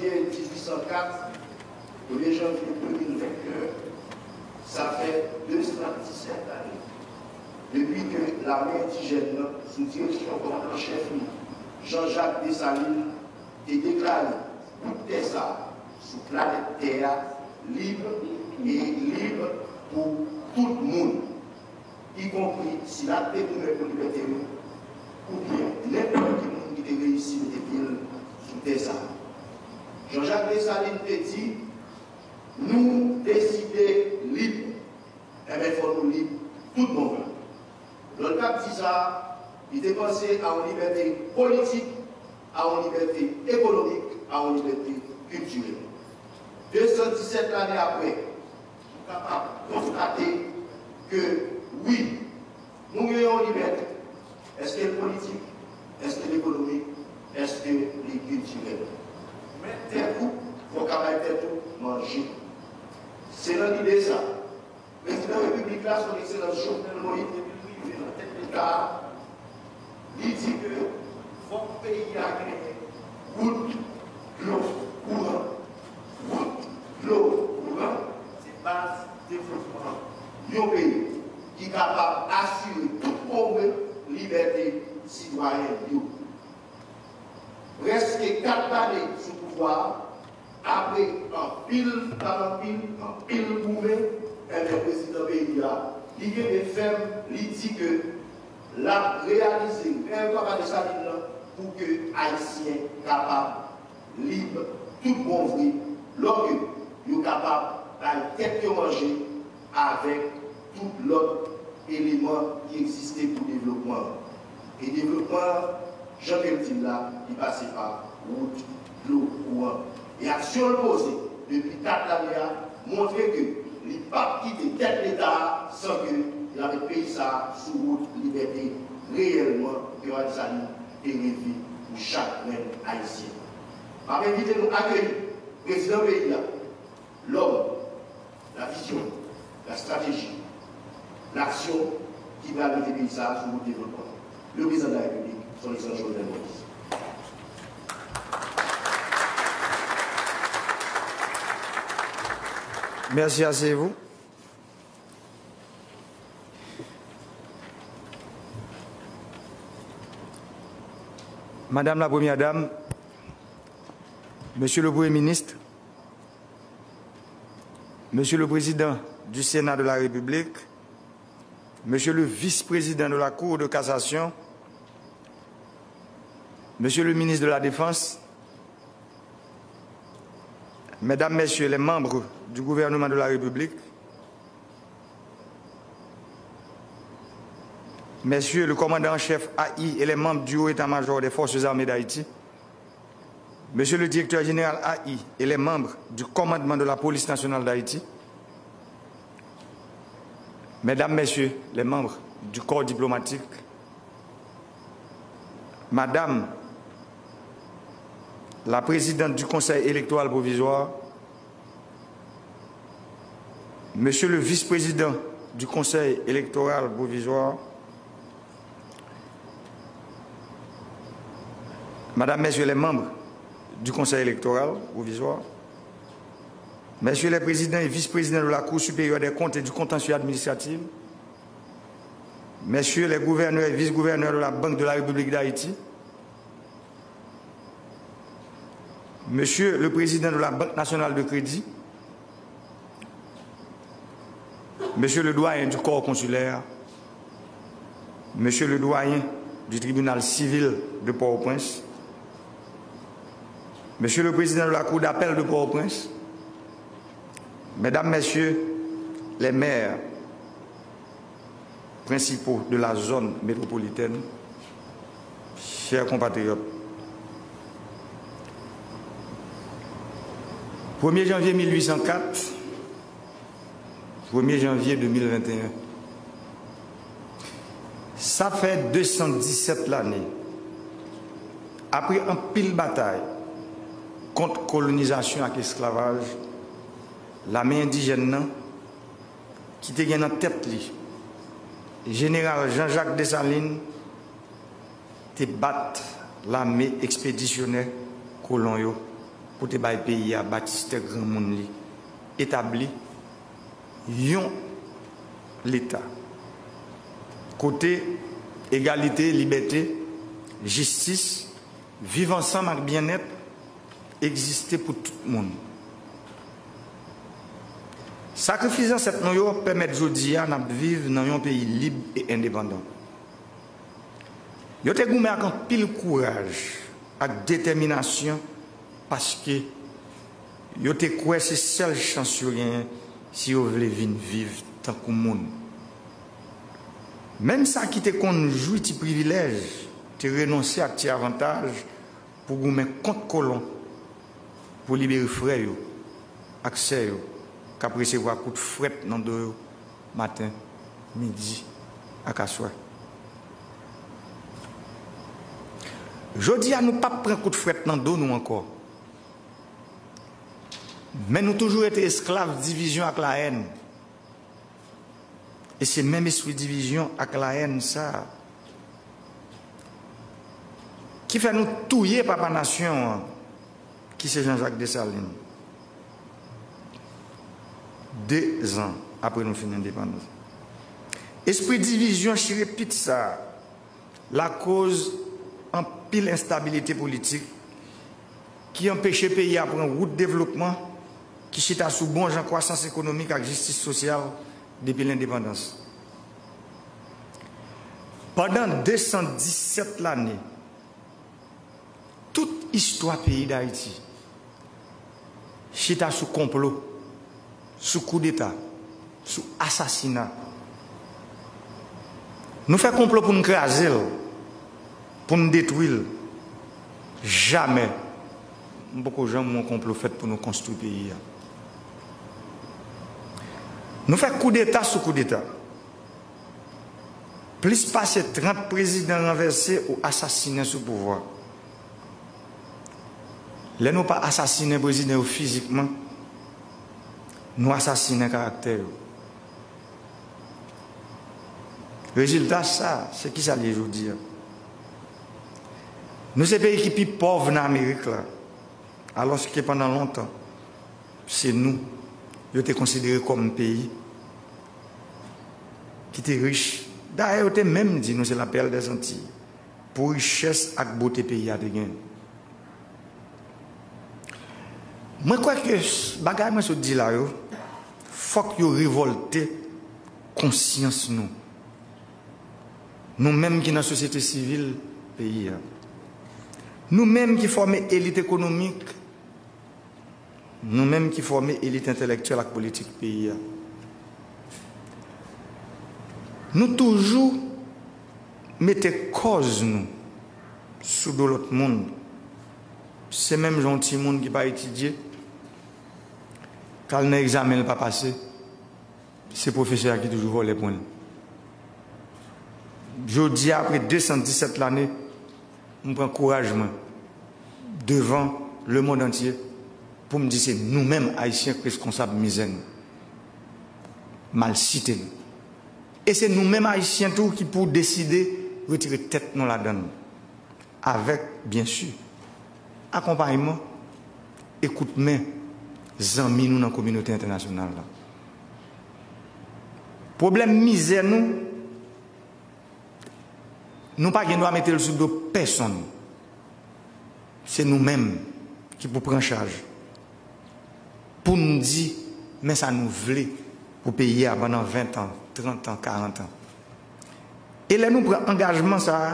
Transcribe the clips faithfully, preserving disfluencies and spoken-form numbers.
Premye janvye mil uit san kat, premye janvye de mil venteyen, sa fè de san disèt lane depi ke lame endijèn nan, sou direksyon kòmandan chèf li, Jean-Jacques Dessalines, te deklare bout tè sa a sou planèt tè a lib e lib pou tout moun, ikonpri sila k te goumen pou libète yo, oubyen nenpòt ki moun ki te reyisi mete pye l sou tè sa a. Jean-Jacques Dessalines te di, nou deside lib, enben fò nou lib tout bon vre. Lè l t ap di sa, li te panse a yon libète politik, a yon libète ekonomik, a yon libète kiltirèl. De san disèt lane apre, nou kapab konstate ke wi, nou gen yon libète. Èske l politik? Èske l ekonomik? Èske li kiltirèl? Men tèt ou, fò w ka bay tèt ou manje. Se nan lide sa, Prezidan Repiblik la, Son Ekselans Jovenel Moïse, depi l rive nan tèt Leta a, li di ke fòk peyi a genyen wout, dlo, kouran. Wout, dlo, kouran, se baz devlopman yon peyi ki kapab asire tout bon vre libète sitwayen yo. Prèske kat lane sou pouvwa a, apre anpil, pa anpil, anpil goumen, enben prezidan peyi a, li kenbe fèm, li di ke l ap reyalize rèv Papa Desalin nan pou ke Ayisyen kapab lib tout bon vre, lòske yo kapab bay tèt yo manje avèk tout lòt eleman ki egziste pou devlopman an. E devlopman an, jan ke m di l la, li pase pa wout, dlo, kouran. E aksyon l poze depi kat lane a montre ke li p ap kite tèt Leta a san ke l ap met peyi sa a sou wout libète reyèlman ke Papa Desalin te reve pou chak grenn Ayisyen. M ap envite nou akeyi prezidan peyi a, lòm, la vizyon, la strateji, laksyon ki pral mete peyi sa a sou wout devlopman. Le Président de la République, Son Excellence Jovenel Moïse. Merci, asseyez-vous. Madame la Première Dame, Monsieur le Premier ministre, Monsieur le Président du Sénat de la République, Monsieur le Vice-Président de la Cour de cassation, Monsieur le Ministre de la Défense, Mesdames, Messieurs les membres du gouvernement de la République, Messieurs le commandant en chef A I et les membres du Haut État-Major des Forces Armées d'Haïti, Monsieur le directeur général A I et les membres du commandement de la Police nationale d'Haïti, Mesdames, Messieurs les membres du corps diplomatique, Madame la présidente du Conseil électoral provisoire, Monsieur le vice-président du Conseil électoral provisoire, Madame, Messieurs les membres du Conseil électoral provisoire, Messieurs les présidents et vice-présidents de la Cour supérieure des comptes et du contentieux administratif, Messieurs les gouverneurs et vice-gouverneurs de la Banque de la République d'Haïti, Monsieur le Président de la Banque nationale de crédit, Monsieur le doyen du corps consulaire, Monsieur le doyen du tribunal civil de Port-au-Prince, Monsieur le Président de la Cour d'appel de Port-au-Prince, Mesdames, Messieurs les maires, principaux de la zone métropolitaine, chers compatriotes, premye janvye mil uit san kat, premye janvye de mil venteyen, sa fè de san disèt lane, apre anpil batay kont kolonizasyon ak esklavaj, lame endijèn nan ki te gen nan tèt li Jeneral Jean-Jacques Dessalines, te bat lame ekspedisyonè kolon yo pou te bay peyi a batistè granmoun li, etabli yon Leta kote egalite, libète, jistis, viv ansanm ak byennèt egziste pou tout moun. Sakrifis zansèt nou yo pèmèt jodi a n ap viv nan yon peyi lib e endepandan. Yo te goumen ak anpil kouraj ak detèminasyon paske yo te kwè se sèl chans yo genyen si yo vle vin viv tankou moun. Menm sa ki te konn jwi ti privilèj te renonse ak ti avantaj pou goumen kont kolon, pou libere frè yo ak sè yo k ap resevwa kout frèt nan do yo maten, midi ak aswè. Jodi a, nou p ap pran kout frèt nan do nou ankò. Men nou toujou rete esklav divizyon ak lahèn. E se menm espri divizyon ak lahèn sa a ki fè nou touye papa nasyon an, ki se Jean-Jacques Dessalines, de zan apre nou fin endepandans. Espri divizyon chirepit sa a lakoz anpil enstabilite politik ki anpeche peyi a pran wout devlopman ki chita sou bon jan kwasans ekonomik ak jistis sosyal depi lendepandans. Pandan de san disèt lane, tout istwa peyi Dayiti chita sou konplo, sou koudeta, sou asasina. Nou fè konplo pou n kraze l, pou n detwi l. Jamè. M poko janm wè yon konplo fèt pou nou konstwi peyi a. Nou fè koudeta sou koudeta. Plis pase trant prezidan ranvèse ou asasinen sou pouvwa. Lè nou pa asasinen prezidan yo fizikman, nou asasinen karaktè yo. Rezilta sa, se kisa l ye jodi a? Nou se peyi ki pi pòv nan Amerik la, alòske pandan lontan, se nou yo te konsidere kòm peyi ki te rich. Dayè, yo te menm di nou se la perle des Antilles pou richès ak bote peyi a te gen. Mwen kwè ke s- bagay mwen sot di la yo, fòk yo revòlte konsyans nou. Nou menm ki nan sosyete sivil peyi a. Nou menm ki fòme elit ekonomik, nou menm ki fòme elit entèlektyèl ak politik peyi a. Nou toujou mete kòz nou sou do lòt moun. Se menm jan yon timoun ki pa etidye, k al nan egzamen l pa pase, se pwofesè a ki toujou vòlè pwen l. Jodi a, apre de san disèt lane, m pran kouraj mwen devan lemonn antye pou m di se nou menm Ayisyen k reskonsab mizè nou, malsite nou. E se nou menm Ayisyen tou ki pou deside retire tèt nou ladan l. Avèk, byen si, akonpayman e kout men zanmi nou nan kominote entènasyonal la. Pwoblèm mizè nou, nou pa gen dwa mete l sou do pèsonn. Se nou menm ki pou pran chaj pou n di men sa nou vle pou peyi a pandan ven tan, trant an, karant an. E lè nou pran angajman sa a,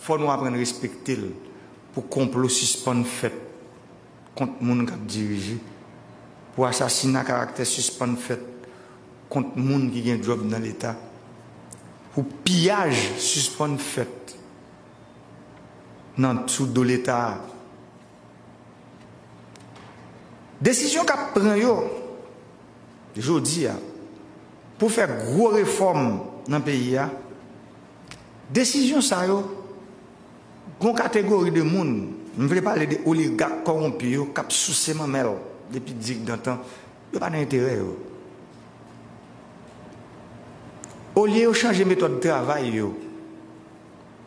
fò nou aprann respekte l pou konplo sispann fèt kont moun k ap dirije, pou asasina karaktè sispann fèt kont moun ki gen djòb nan Leta, pou piyaj sispann fèt nan sou do Leta a. Desizyon k ap pran yo jodi a pou fè gwo refòm nan peyi a, desizyon sa yo, gon kategori de moun, m vle pale de oligak kòwonpi yo k ap souse manmèl depi digdantan, yo pa nan enterè yo. Olye yo chanje metòd travay yo,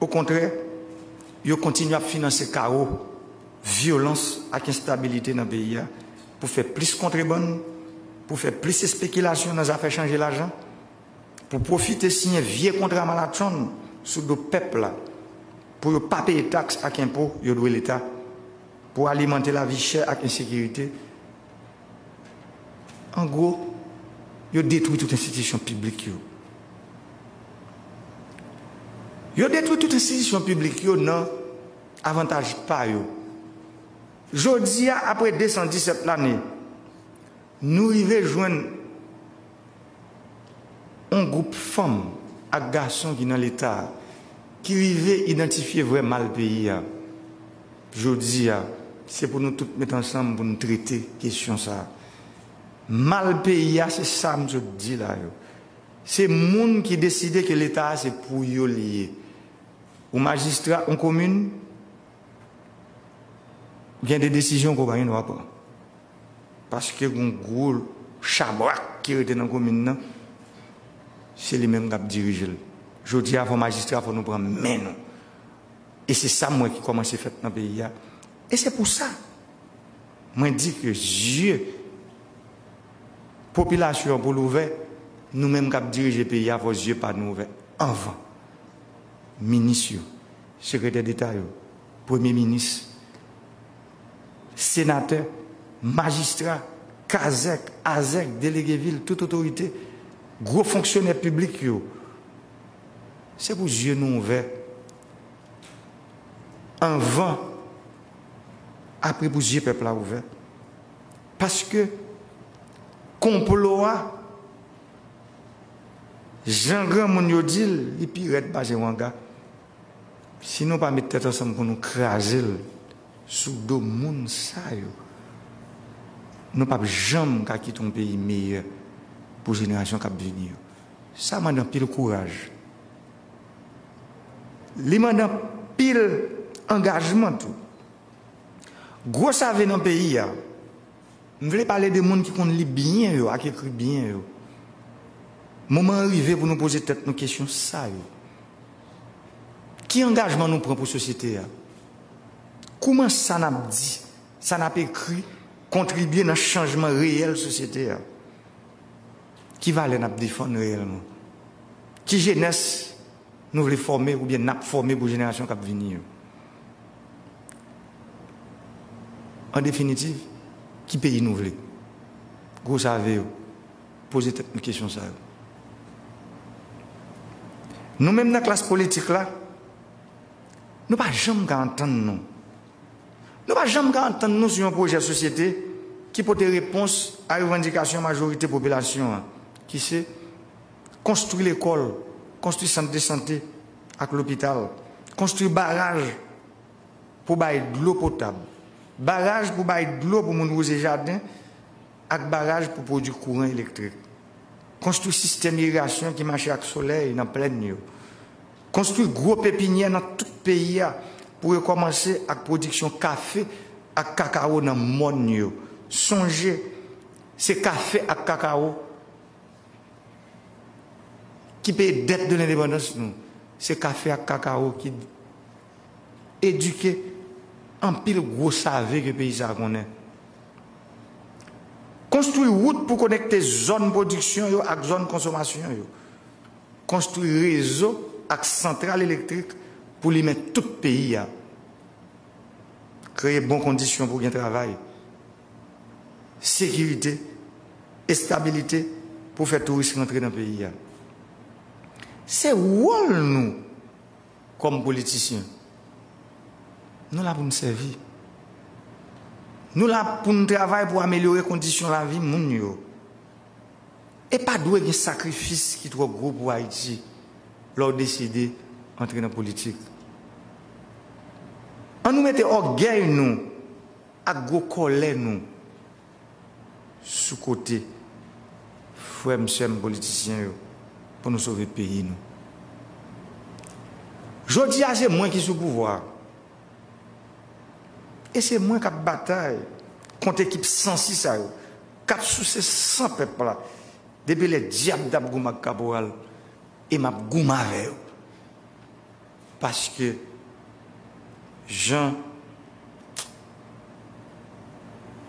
okontrè, yo kontinye ap finanse kawo vyolans ak enstabilite nan peyi a, pou fè plis kontrebann, pou fè plis espekilasyon nan zafè chanje lajan, pou pwofite siyen vye kontra malatchonn sou do pèp la, pou yo pa peye taks ak enpo yo dwe Leta, pou alimante lavi chè ak ensekirite. An gwo, yo detwi tout enstitisyon piblik yo. Yo detwi tout enstitisyon piblik yo nan avantaj pa yo. Jodi a, apre de san disèt lane, nou rive jwenn yon gwoup fanm ak gason ki nan Leta a, ki rive idantifye vrè mal peyi a. Jodi a, se pou nou tout met ansanm pou nou trete kesyon sa a. Mal peyi a, se sa m sot di la yo. Se moun ki deside ke Leta a se pou yo li ye. Ou majistra yon komin, gen de desizyon ke w pa gen dwa pran. Paske gen yon gwo chabrak ki rete nan komin nan, se li menm k ap dirije l. Jodi a, fò majistra, fò nou pran men nou. E se sa m wè ki kòmanse fèt nan peyi a. E se pou sa, mwen di ke zye popilasyon an pou l ouvè, nou menm k ap dirije peyi a, fò zye pa nou ouvè anvan. Minis yo, sekretè deta yo, premye minis, senatè, majistra, kazèk, azèk, delege vil, tout otorite, gwo fonksyonè piblik yo, se pou zye nou ouvè anvan, apre pou zye pèp la ouvè. Paske konplo a, jan granmoun yo di l, li pi rèd pase wanga. Si nou pa met tèt ansanm pou nou kraze l sou do moun sa yo, nou p ap janm ka kite yon peyi meyè pou jenerasyon k ap vini yo. Sa mande anpil kouraj. Li mande anpil angajman tou. Gwo save nan peyi a, m vle pale de moun ki konn li byen yo ak ekri byen yo. Moman an rive pou nou poze tèt nou kesyon sa yo. Ki angajman nou pran pou sosyete a? Kouman sa n ap di, sa n ap ekri, kontribye nan chanjman reyèl sosyete a? Ki valè n ap defann reyèlman? Ki jenès nou vle fòme oubyen n ap fòme pou jenerasyon k ap vini yo? An definitiv, ki peyi nou vle? Gwo save yo, poze tèt nou kesyon sa yo. Nou menm nan klas politik la, nou pa janm ka antann nou. Nou pa janm ka antann nou sou yon pwojè sosyete ki pote repons a revandikasyon majorite popilasyon an, ki se konstwi lekòl, konstwi sant de sante ak lopital, konstwi baraj pou bay dlo potab, baraj pou bay dlo pou moun wouze jaden, ak baraj pou pwodui kouran elektrik. Konstwi sistèm irigasyon ki mache ak solèy nan plèn yo. Konstwi gwo pepinyè nan tout peyi a pou rekòmanse ak pwodiksyon kafe ak kakawo nan mòn yo. Sonje, se kafe ak kakawo ki peye dèt de lendepandans nou. Se kafe ak kakawo ki edike anpil gwo save ke peyi sa a konnen. Konstwi wout pou konekte zòn pwodiksyon yo ak zòn konsomasyon yo. Konstwi rezo ak santral elektrik pou limen tout peyi a. Kreye bon kondisyon pou gen travay, sekirite, estabilite pou fè touris rantre nan peyi a. Se wòl nou kòm politisyen. Nou la pou n sèvi. Nou la pou n travay pou amelyore kondisyon lavi moun yo. E pa dwe gen sakrifis ki twò gwo pou Ayiti lè w deside antre nan politik. An nou mete ògèy nou ak gwo kòlè nou sou kote, frè m, sè m politisyen yo, pou nou sove peyi nou. Jodi a, se mwen ki sou pouvwa a. E se mwen k ap batay kont ekip sansi sa yo, k ap souse san pèp la, depi lè dyab t ap goumen ak kaporal, e m ap goumen avè yo. Paske, jan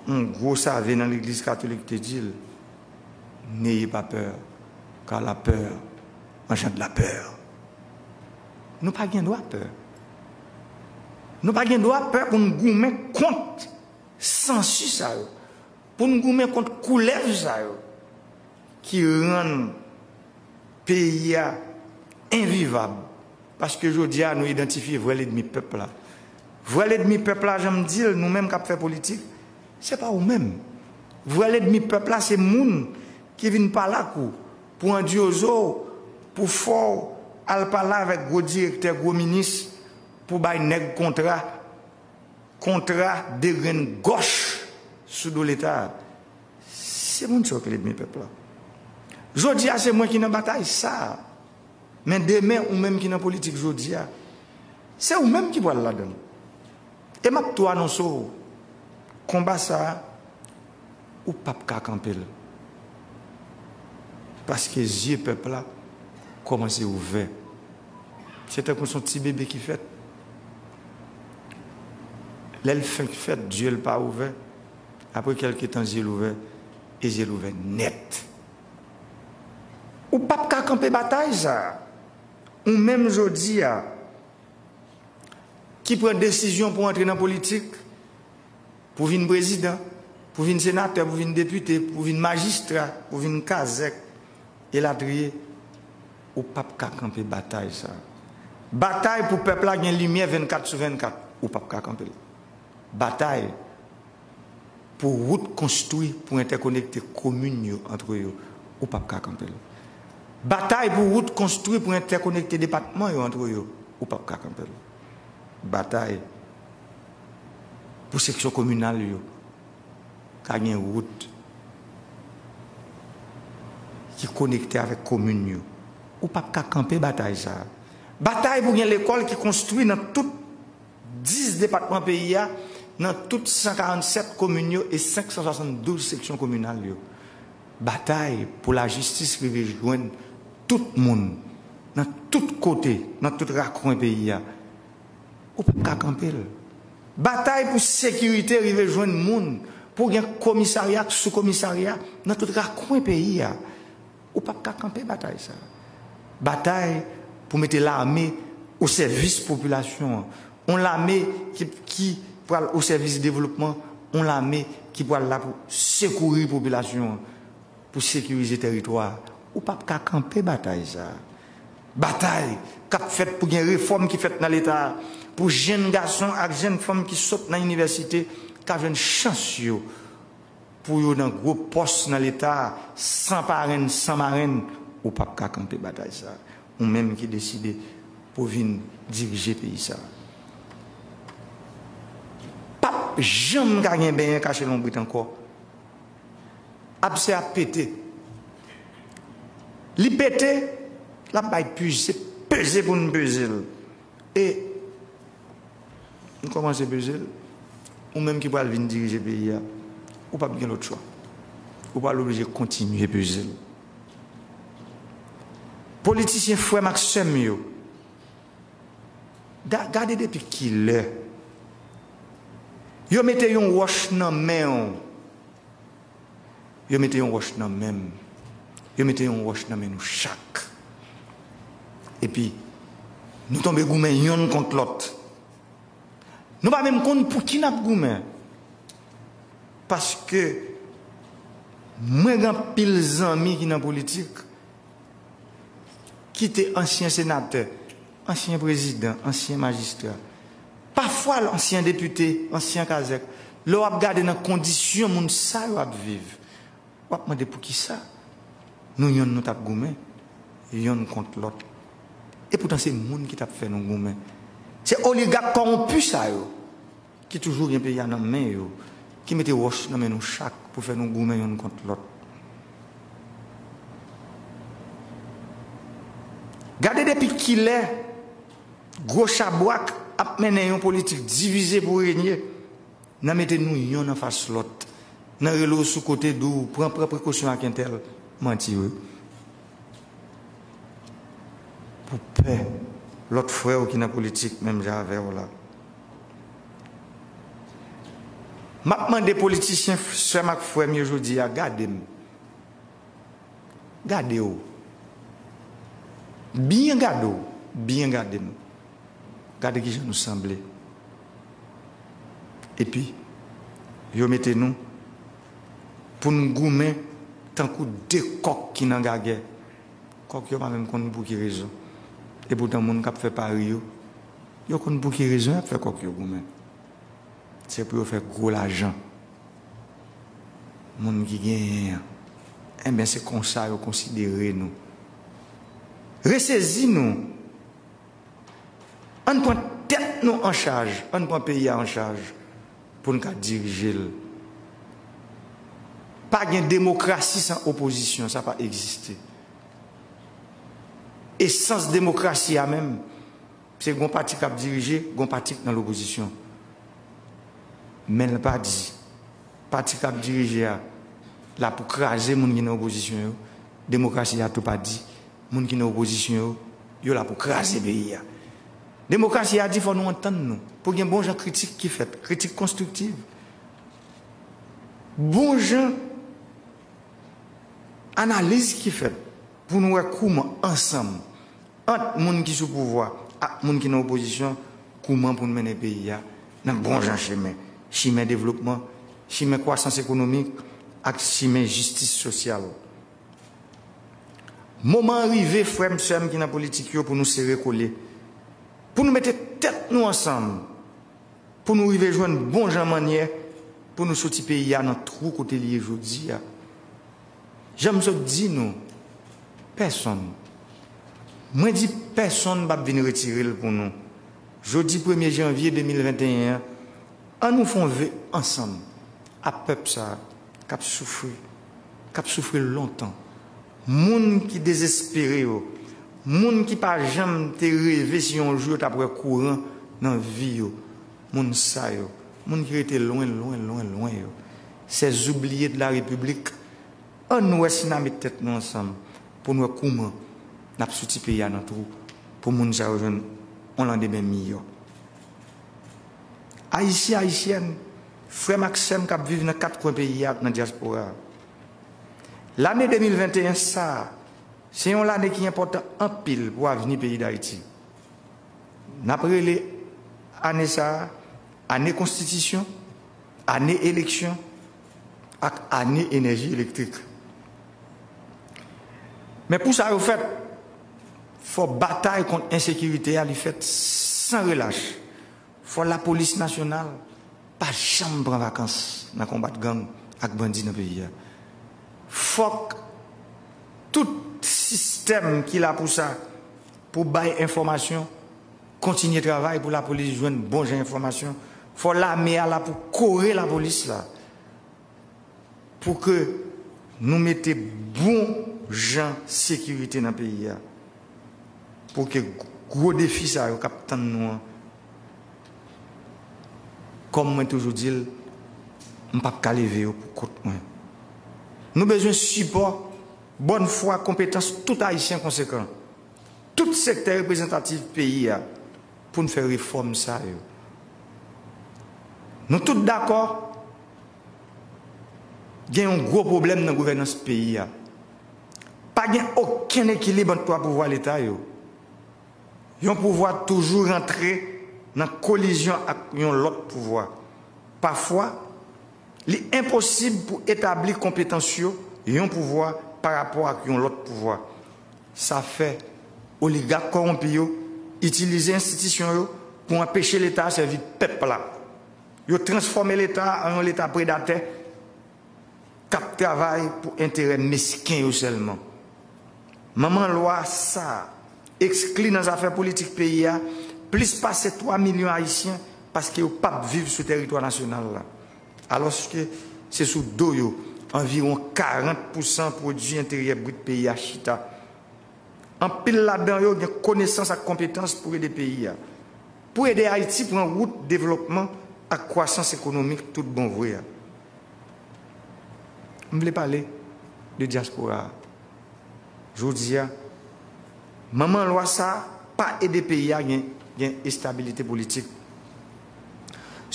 Yon gwo save nan legliz katolik te di l, N'ayez pas peur, car la peur engendre la peur. Nou pa gen dwa pè. Nou pa gen dwa pè pou n goumen kont sansi sa yo, pou n goumen kont koulèv sa yo ki rann peyi a envivab. Paske jodi a, nou idantifye vrè lènmi pèp la. Vrè lènmi pèp la, jan m di l, nou menm k ap fè politik, se pa ou menm. Vrè lènmi pèp la, se moun ki vin pale ak ou, pou andyoze w, pou fè w al pale avèk gwo direktè, gwo minis, pou bay nèg kontra, kontra degrenngòch sou do Leta. Se moun sa yo ki lènmi pèp la. Jodi a, se mwen ki nan batay sa a. Men demen, ou menm ki nan politik jodi a, se ou menm ki pral ladan l. E m ap tou anonse w, konba sa a, ou p ap ka kanpe l. Paske zye pèp la kòmanse ouvè. Se tankou se yon ti bebe ki fèt. Lè l fenk fèt, zye l pa ouvè. Apre kèlke tan, zye l ouvè. E zye l ouvè nèt. Ou p ap ka kanpe batay sa a. Ou menm jodi a, ki pran desizyon pou antre nan politik, pou vin prezidan, pou vin senatè, pou vin depite, pou vin majistra, pou vin kazèk, elatriye, ou p ap ka kanpe batay sa a. Batay pou pèp la gen limyè vennkat sou vennkat, ou p ap ka kanpe l. Batay pou wout konstwi pou entèkonekte komin yo antre yo, ou p ap ka kanpe l. Batay pou wout konstwi pou entèkonekte depatman yo antre yo, ou p ap ka kanpe l. Batay pou seksyon kominal yo ka gen wout ki konekte avèk komin yo, ou p ap ka kanpe batay sa a. Batay pou gen lekòl ki konstwi nan tout dis depatman peyi a, nan tout san karannsèt komin yo e senk san swasanndouz seksyon kominal yo. Batay pou lajistis rive jwenn tout moun, nan tout kote, nan tout rakwen peyi a. Ou p ap ka kanpe l. Batay pou sekirite rive jwenn moun, pou gen komisarya ak soukomisarya nan tout rakwen peyi a. Ou p ap ka kanpe batay sa a. Batay pou mete lame o sèvis popilasyon an. Yon lame ki, ki pral o sèvis devlopman, yon lame ki pral la pou sekouri popilasyon an, pou sekirize tèritwa a. Ou p ap ka kanpe batay sa a. Batay k ap fèt pou gen refòm ki fèt nan Leta a, pou jèn gason ak jèn fanm ki sot nan inivèsite ka jwenn chans yo, pou yo nan gwo pòs nan Leta a, san parenn, san marenn, ou p ap ka kanpe batay sa a. Ou menm ki deside pou vin dirije peyi sa a. P ap janm ka gen benyen kache lonbrit ankò. Absè ap pete. Li pete, l ap bay peze, peze pou n peze l. E nou kòmanse peze l. Ou menm ki pral vin dirije peyi a, ou p ap gen lòt chwa. Ou pral oblije kontinye peze l. Politisyen frè m ak sè m yo, ga-, gade depi kilè yo mete yon wòch nan men w. Yo mete yon wòch nan men m. Yo mete yon wòch nan men nou chak. Epi, nou tonbe goumen yonn kont lòt. Nou pa menm konn pou ki n ap goumen. Paske mwen gen anpil zanmi ki nan politik, ki te ansyen senatè, ansyen prezidan, ansyen majistra, pafwa ansyen depite, ansyen kazèk. Lè w ap gade nan kondisyon moun sa yo ap viv, w ap mande poukisa nou yonn nou t ap goumen, yonn kont lòt. Epoutan se moun ki t ap fè nou goumen. Se oligak kòwonpi sa yo ki toujou gen peyi a nan men yo, ki mete wòch nan men nou chak pou fè nou goumen yonn kont lòt. Gade depi kilè gwo chabrak ap mennen yon politik divize pou renye, nan mete nou yonn anfas lòt, nan rele w sou kote, di w pran, pran prekosyon ak entèl, manti wi. Pou pè lòt frè w ki nan politik menm jan avè w la. M ap mande politisyen, sè m ak frè m yo jodi a, gade m. Gade w. Byen gade w. Byen gade m. Gade kijan nou sanble. Epi, yo mete nou pou n goumen tankou de kòk ki nan gagè. Kòk yo pa menm konn pou ki rezon. Epoutan, moun k ap fè pari yo, yo konn pou ki rezon y ap fè kòk yo goumen. Se pou yo fè gwo lajan. Moun ki genyen an. Enben, se konsa yo konsidere nou. Resezi nou. Ann pran tèt nou an chaj, ann pran peyi a an chaj pou n ka dirije l. Pa gen demokrasi san opozisyon, sa pa egziste. Esans demokrasi a menm, se gon pati k ap dirije, gon pati k nan lopozisyon. Men l pa di, pati k ap dirije a la pou kraze moun ki nan opozisyon yo. Demokrasi a tou pa di, moun ki nan opozisyon yo, yo la pou kraze peyi a. Demokrasi a di fò nou antann nou, pou gen bon jan kritik ki fèt, kritik konstriktiv. Bon jan analiz ki fèt, pou nou wè kouman ansanm, ant moun ki sou pouvwa ak moun ki nan opozisyon, kouman pou n mennen peyi a nan bon jan chemen, chemen devlopman, chemen kwasans ekonomik ak chemen jistis sosyal. Moman an rive, frè m, sè m ki nan politik yo, pou nou sere kole, pou nou mete tèt nou ansanm, pou nou rive jwenn bon jan mannyè pou nou soti peyi a nan twou kote li ye jodi a. Jan m sot di nou, pèsonn, mwen di pèsonn p ap vin retire l pou nou. Jodi premye janvye de mil venteyen an, ann nou fè yon ve ansanm ak pèp sa a k ap soufri, k ap soufri lontan. Moun ki dezespere yo, moun ki pa janm te reve si yon jou yo t ap wè kouran nan vi yo. Moun sa yo, moun ki rete lwen, lwen, lwen, lwen yo, ces oubliés de la République, ann wè si n a met tèt nou ansanm pou n wè kouman n ap soti peyi a nan twou, pou moun sa yo jwenn yon landemen miyò. Ayisyen, Ayisyèn, frè m ak sè m k ap viv nan kat kwen peyi a ak nan dyaspora a, lane de mil venteyen sa a, se yon lane ki enpòtan anpil pou avni peyi Dayiti. N ap rele ane sa a ane konstitisyon, ane eleksyon ak ane enèji elektrik. Men pou sa yo fèt, fò batay kont ensekirite a li fèt san relach. Fò lapolis nasyonal pa janm pran vakans nan konbat gang ak bandi nan peyi a. Fòk tout sistèm ki la pou sa, pou bay enfòmasyon, kontinye travay pou lapolis jwenn bon jan enfòmasyon. Fò lame a la pou kore lapolis la, pou ke nou mete bon jan sekirite nan peyi a, pou ke gwo defi sa yo k ap tann nou an, kòm mwen toujou di l, m p ap ka leve yo pou kont mwen. Nou bezwen sipò, bòn fwa, konpetans tout Ayisyen konsekan, tout sektè reprezantatif peyi a, pou n fè refòm sa yo. Nou tout dakò, gen yon gwo pwoblèm nan gouvènans peyi a. Pa gen okenn ekilib ant twa pouvwa Leta yo. Yon pouvwa toujou rantre nan kolizyon ak yon lòt pouvwa. Pafwa, li enposib pou etabli konpetans yo yon pouvwa pa rapò ak yon lòt pouvwa. Sa fè oligak kòwonpi yo itilize enstitisyon yo pou anpeche Leta a sèvi pèp la. Yo transfòme Leta a an yon Leta predatè k ap travay pou enterè mesken yo sèlman. Manman lwa sa a ekskli nan zafè politik peyi a plis pase twa milyon Ayisyen paske yo p ap viv sou tèritwa nasyonal la. Alòske se sou do yo anviwon karant pousan pwodui enteryè brit peyi a chita. Anpil ladan yo gen konesans ak konpetans pou ede peyi a, pou ede Ayiti pran wout devlòpman ak kwasans ekonomik tout bon vre a. M vle pale de dyaspora a. Jodi a, manman lwa sa a pa ede peyi a gen, gen estabilite politik.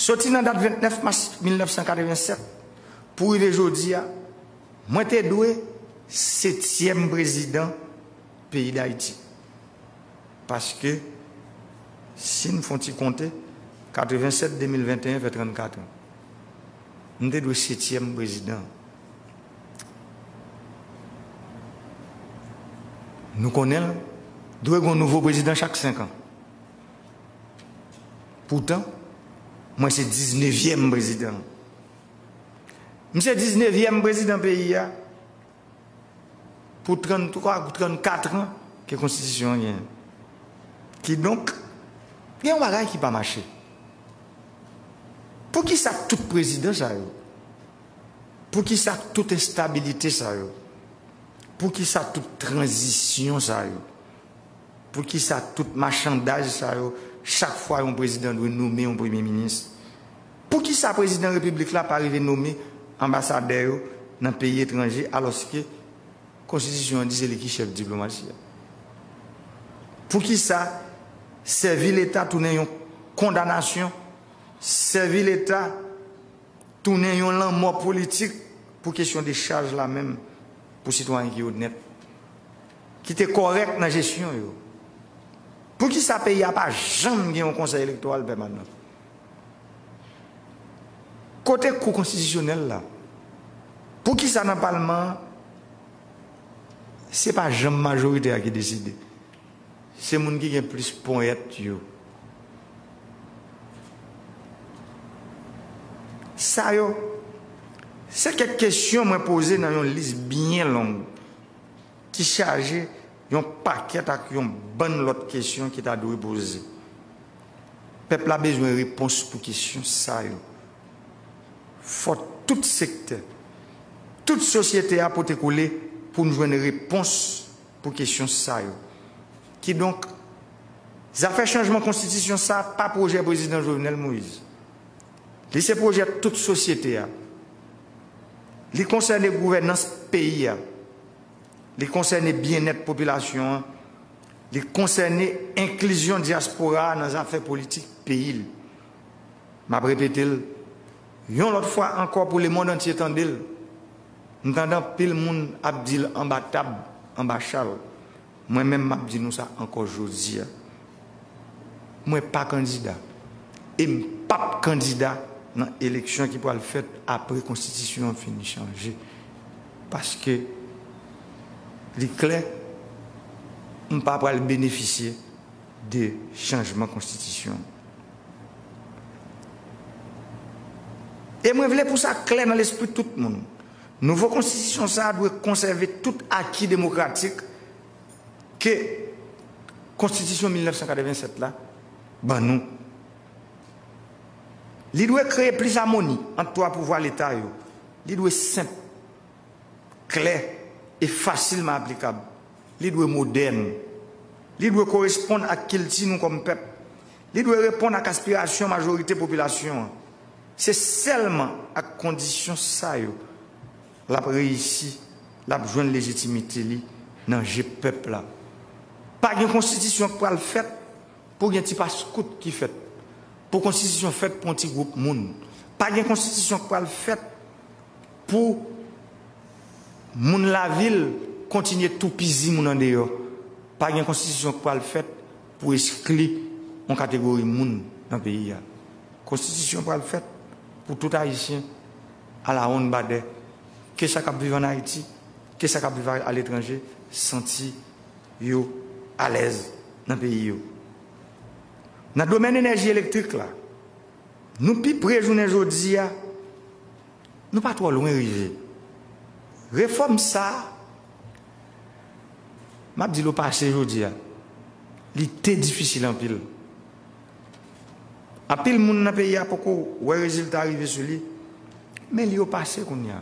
Soti nan dat vennèf mas mil nèf san katrevennsèt pou rive jodi a, mwen te dwe setyèm prezidan peyi Dayiti. Paske, si n fè yon ti konte, katrevennsèt, de mil venteyen fè trannkat an. M te dwe setyèm prezidan. Nou konnen l, dwe gen yon nouvo prezidan chak senk an. Poutan, mwen se diznevyèm prezidan. M se diznevyèm prezidan peyi a pou tranntwa ou trannkat an ke konstitisyon an genyen. Kidonk, gen yon bagay ki pa mache. Poukisa tout prezidan sa yo? Poukisa tout enstabilite sa yo? Poukisa tout tranzisyon sa yo? Poukisa tout machandaj sa yo, chak fwa yon prezidan dwe nonmen yon premye minis? Poukisa prezidan repiblik la pa rive nonmen anbasadè yo nan peyi etranje, alòske konstitisyon an di se li ki chèf diplomasi a? Poukisa sèvi Leta tounen yon kondanasyon, sèvi Leta tounen yon lanmò politik pou kesyon dechaj la menm pou sitwayen ki onèt, ki te kòrèk nan jesyon yo? Poukisa peyi a pa janm gen yon konsèy elektoral pèmanan? Kote kou konstitisyonèl la? Poukisa nan palman an, se pa janm majorite a ki deside? Se moun ki gen plis ponyèt yo. Sa yo, se kèk kesyon mwen poze nan yon lis byen long ki chaje yon pakèt ak yon bann lòt kesyon ki ta dwe poze. Pèp la bezwen repons pou kesyon sa yo. Fò tout sektè, tout sosyete a pote kole pou n jwenn repons pou kesyon sa yo. Kidonk, zafè chanjman konstitisyon sa a pa pwojè prezidan Jovenel Moïse. Li se pwojè tout sosyete a. Li konsène gouvènans peyi a. Li konsène byennèt popilasyon an. Li konsène enklizyon dyaspora a nan zafè politik peyi l. M ap repete l yon lòt fwa ankò pou lemonn antye tande l. M tande anpil moun ap di l anba tab, anba chal. Mwen menm, m ap di nou sa ankò jodi a. Mwen pa kandida. E m p ap kandida nan eleksyon ki pral fèt apre konstitisyon an fin chanje. Paske li klè, m pa pral benefisye de chanjman konstitisyon an. E mwen vle pou sa klè nan lespri tout moun. Nouvo konstitisyon sa a dwe konsève tout aki demokratik ke konstitisyon mil nèf san katrevennsèt la ban nou. Li dwe kreye plis amoni ant twa pouvwa Leta yo. Li dwe senp, klè e fasilman aplikab. Li dwe modèn. Li dwe koresponn ak kilti nou kòm pèp. Li dwe reponn ak aspirasyon majorite popilasyon an. Se sèlman ak kondisyon sa yo l ap reyisi, l ap jwenn lejitimite li nan je pèp la. Pa gen konstitisyon k pral fèt pou gen ti paskout ki fèt, pou konstitisyon fèt pou yon ti gwoup moun. Pa gen konstitisyon k pral fèt pou moun lavil kontinye toupizi moun andeyò. Pa gen konstitisyon k pral fèt pou eskli yon kategori moun nan peyi a. Konstitisyon pral fèt pou tout Ayisyen alawonnbadè, ke sa k ap viv ann Ayiti, ke sa k ap viv aletranje, santi yo alèz nan peyi yo. Nan domèn enèji elektrik la, nou pi pre jounen jodi a, nou pa twò lwen rive. Refòm sa a, m ap di l o pase jodi a, li te difisil anpil. Anpil moun nan peyi a poko wè rezilta rive sou li, men li o pase kounye a.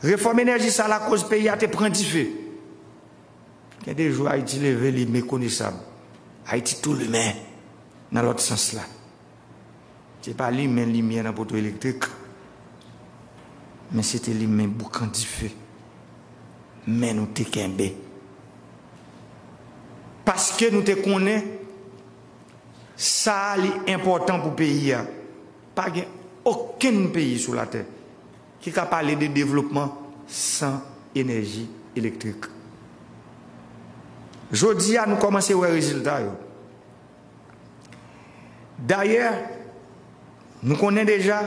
Refòm enèji sa a lakòz peyi a te pran dife. Gen de jou Ayiti leve, li mekonesab. Ayiti tou limen nan lòt sans la. Se pa limen limyè nan poto elektrik, men se te limen boukan dife. Men nou te kenbe. Paske nou te konnen Sa a li enpòtan pou peyi a. Pa gen okenn peyi sou latè ki ka pale de devlopman san enèji elektrik. Jodi a, nou kòmanse wè rezilta yo. Dayè, nou konnen deja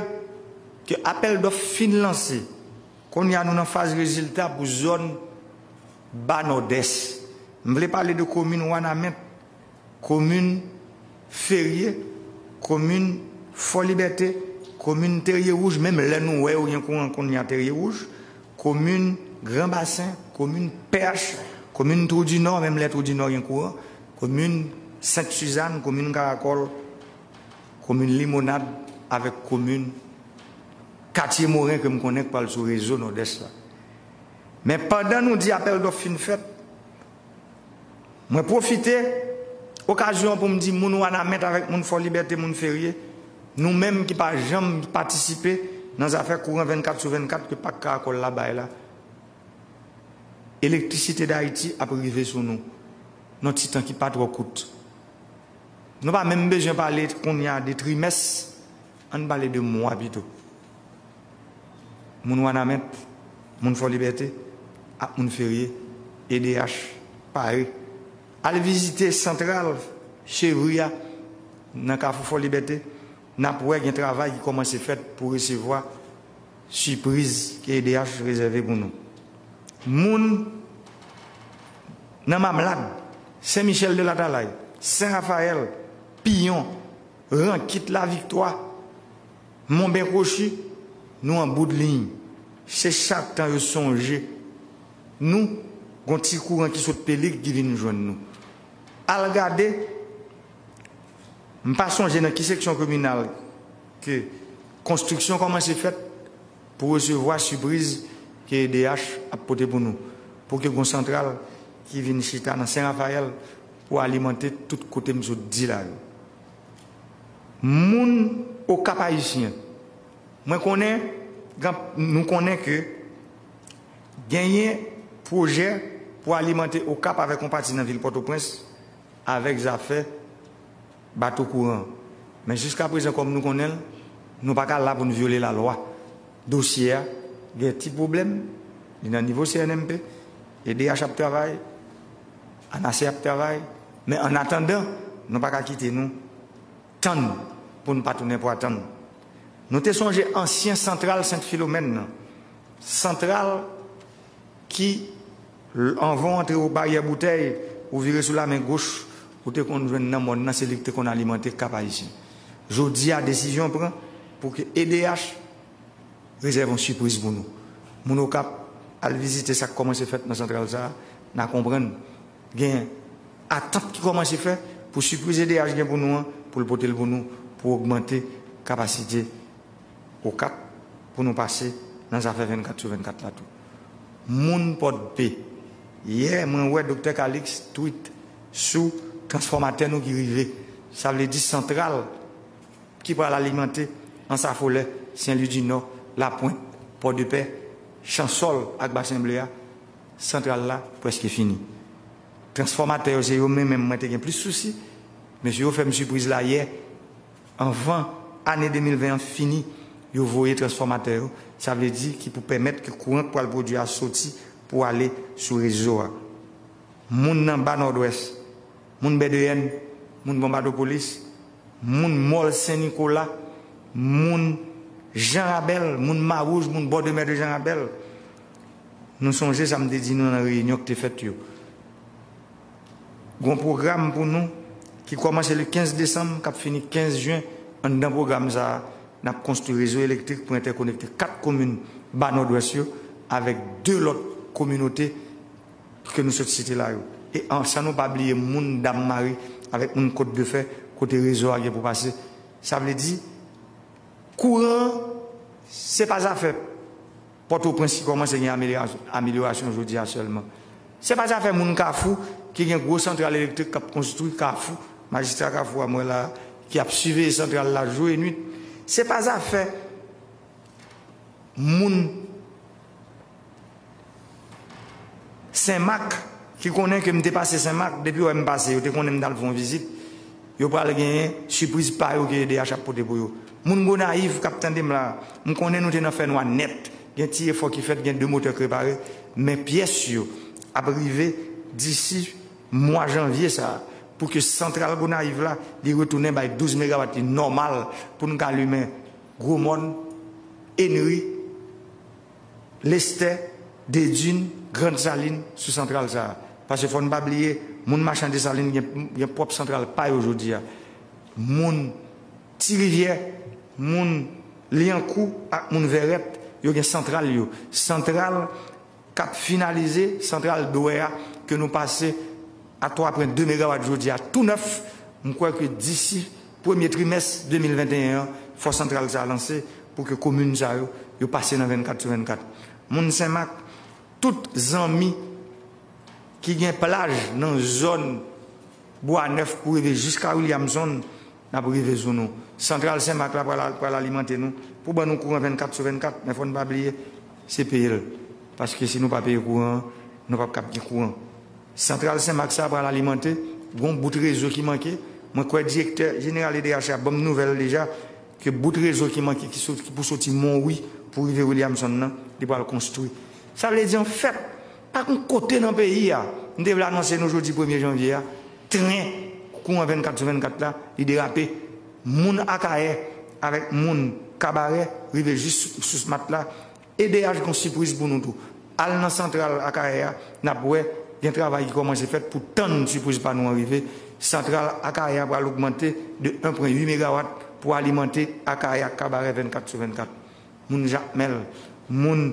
ke apèl dòf fin lanse. Kounye a, nou nan faz rezilta pou zòn Ba Nòdès. M vle pale de komin Wanament, komin Ferye, komin Fò Libète, komin Terye Wouj, menm lè nou wè yo gen kouran kounye a Terye Wouj, komin Gran Basen, komin Pèch, komin Twou di Nò, menm lè Twou di Nò gen kouran, komin Sent Sizann, komin Karakòl, komin Limonad, avèk komin Katye Moren ke m konnen k pral sou rezo Nòdès la. Men pandan nou di apèl dòf fin fèt, mwen pwofite okazyon an pou m di moun Wanament avèk moun Fò Libète, moun Ferye, nou menm ki pa janm patisipe nan zafè kouran vennkat sou vennkat ke Pak Karakòl la bay la, Elektrisite Dayiti ap rive sou nou nan ti tan ki pa twò kout. Nou pa menm bezwen pale kounye a de trimès, ann pale de mwa pito. Moun Wanament, moun Fò Libète ak moun Ferye, E D H pare. Al vizite santral Chevri a nan Kafou Fò Libète, n ap wè gen travay ki kòmanse fèt pou resevwa sipriz ke E D H rezève pou nou. Moun nan Mamlad, Sen Michèl de Latalay, Sen Rafayèl, Piyon, Rankit, Laviktwa, Monben, Kwochi, nou an bout liy. Se chak tan yo sonje nou, gon ti kouran ki sot Pelig ki vin jwenn nou. Al gade, m pa sonje nan ki seksyon kominal ke konstriksyon kòmanse fèt pou resevwa sipriz ke E D H ap pote pou nou, pou ke gon santral ki vin chita nan Sen Rafayèl pou alimante tout kote m sot di la yo. Moun Okap Ayisyen, mwen konnen, gen, nou konnen ke genyen pwojè pou alimante Okap avèk yon pati nan vil Pòtoprens avèk zafè bato kouran. Men jiskaprezan, kòm nou konnen l, nou pa ka la pou n vyole lalwa. Dosye a gen ti pwoblèm, li nan nivo C N M P, E D H ap travay, ANACE ap travay, men annatandan, nou pa ka kite nou tann pou n pa tounen pwa tann. Nou te sonje ansyen santral Sent Filomèn nan, santral ki, anvan w antre o Baryè Boutèy, ou vire sou lamen goch, ou te konn jwenn nan mòn nan, se li ki te konn alimante Kap Ayisyen. Jodi a, desizyon pran pou ke E D H rezève yon sipriz pou nou. Moun Okap, al vizite sa k kòmanse fèt nan santral sa a, n a konprann gen atant ki kòmanse fè pou sipriz E D H gen pou nou an, pou l pote l pou nou, pou ogmante kapasite Okap, pou nou pase nan zafè vennkat sou vennkat la tou. Moun Pòdpe, yè, mwen wè Doktè Calix tweet sou transfòmatè nou ki rive. Sa vle di santral ki pral alimante Ansafolè, Sen Lwi di Nò, Lapwent, Pòdepè, Chansòl ak Basen Ble a, santral la prèske fini. Transfòmatè yo, se yo menm, menm mwen te gen plis sousi. Mesye yo fè m sipriz la yè. Anvan ane de mil ven an fini, yo voye transfòmatè yo. Sa vle di ki pou pèmèt ke kouran k pral pwodui a soti pou ale sou rezo a. Moun nan Ba Nòdwès, moun Bèdeyèn, moun Bonbadopolis, moun Mòl Sen Nikola, moun Jan Rabèl, moun Mawouj, moun bò de mè de Jan Rabèl. Nou sonje sa m te di nou nan reyinyon ki te fèt yo. Gon pwogram pou nou ki kòmanse le kenz desanm, k ap fini kenz jen. Anndan pwogram sa a, n ap konstwi rezo elektrik pou entèkonekte kat komin Ba Nòdwès yo avèk de lòt kominote ke nou sot site la yo. E an, san nou pa bliye moun Dam Mari avèk moun Kot de Fè, kote rezo a gen pou pase. Sa vle di, kouran, se pa zafè Pòtoprens ki kòmanse gen amelyorasyon, amelyorasyon jodi a sèlman. Se pa zafè moun Kafou ki gen gwo santral elektrik k ap konstwi Kafou, majistra Kafou a m wè la, ki ap siveye santral la jou e nwit. Se pa zafè moun Senmak ki konnen ke m te pase Senmak, depi yo wè m pase, yo te konnen m t al fè yon vizit. Yo pral genyen sipriz pa yo ke E D H ap pote pou yo. Moun Gonayiv k ap tande m la, m konnen nou te nan fènwa nèt. Gen ti efò ki fèt, gen de motè k repare, men pyès yo ap rive disi mwa janvye sa a, pou ke santral Gonayiv la, li retounen bay douz megawat li nòmal pou n ka limen Gwomòn, Enri, Lestè, Dedin, Grann Salin sou santral sa a. Paske fò n pa bliye, moun Machan Desalin gen, gen pwòp santral pa yo jodi a. Moun Ti Rivyè, moun Lyankou ak moun Vèrèt, yo gen santral yo. Santral k ap finalize, santral Dwè a, ke nou pase a twa pwen de megawat jodi a, tou nèf. M kwè ke disi premye trimès de mil venteyen an, fò santral sa a lanse pou ke komin sa yo, yo pase nan vennkat sou vennkat. Moun Senmak, tout zanmi ki gen plaj nan zòn Bwa Nèf pou rive jiska Williamson, n ap rive sou nou. Santral Senmak la pral, pral alimante nou pou ban nou kouran vennkat sou vennkat, men fò n pa bliye, se peye l. Paske si nou pa peye kouran an, nou p ap kab gen kouran. Santral Senmak sa a pral alimante, gon bout rezo ki manke. Mwen kwè direktè jeneral E D H la ban m nouvèl deja ke bout rezo ki manke, ki sot-, ki pou soti Monwi pou rive Williamson nan, li pral konstwi. Sa vle di, anfèt, pa gon kote nan peyi a, m te vle anonse nou jodi premye janvye a, tren kouran vennkat sou vennkat la, li derape. Moun Akayè avèk moun Kabarè rive jis sou, sou Smat la. E D H gon sipriz pou nou tou. Al nan santral Akayè a, n ap wè gen travay ki kòmanse fèt pou tann sipriz pa nou an rive. Santral Akayè a pral ogmante de en pwen uit megawat pou alimante Akayè ak Kabarè vennkat sou vennkat. Moun Jakmèl, moun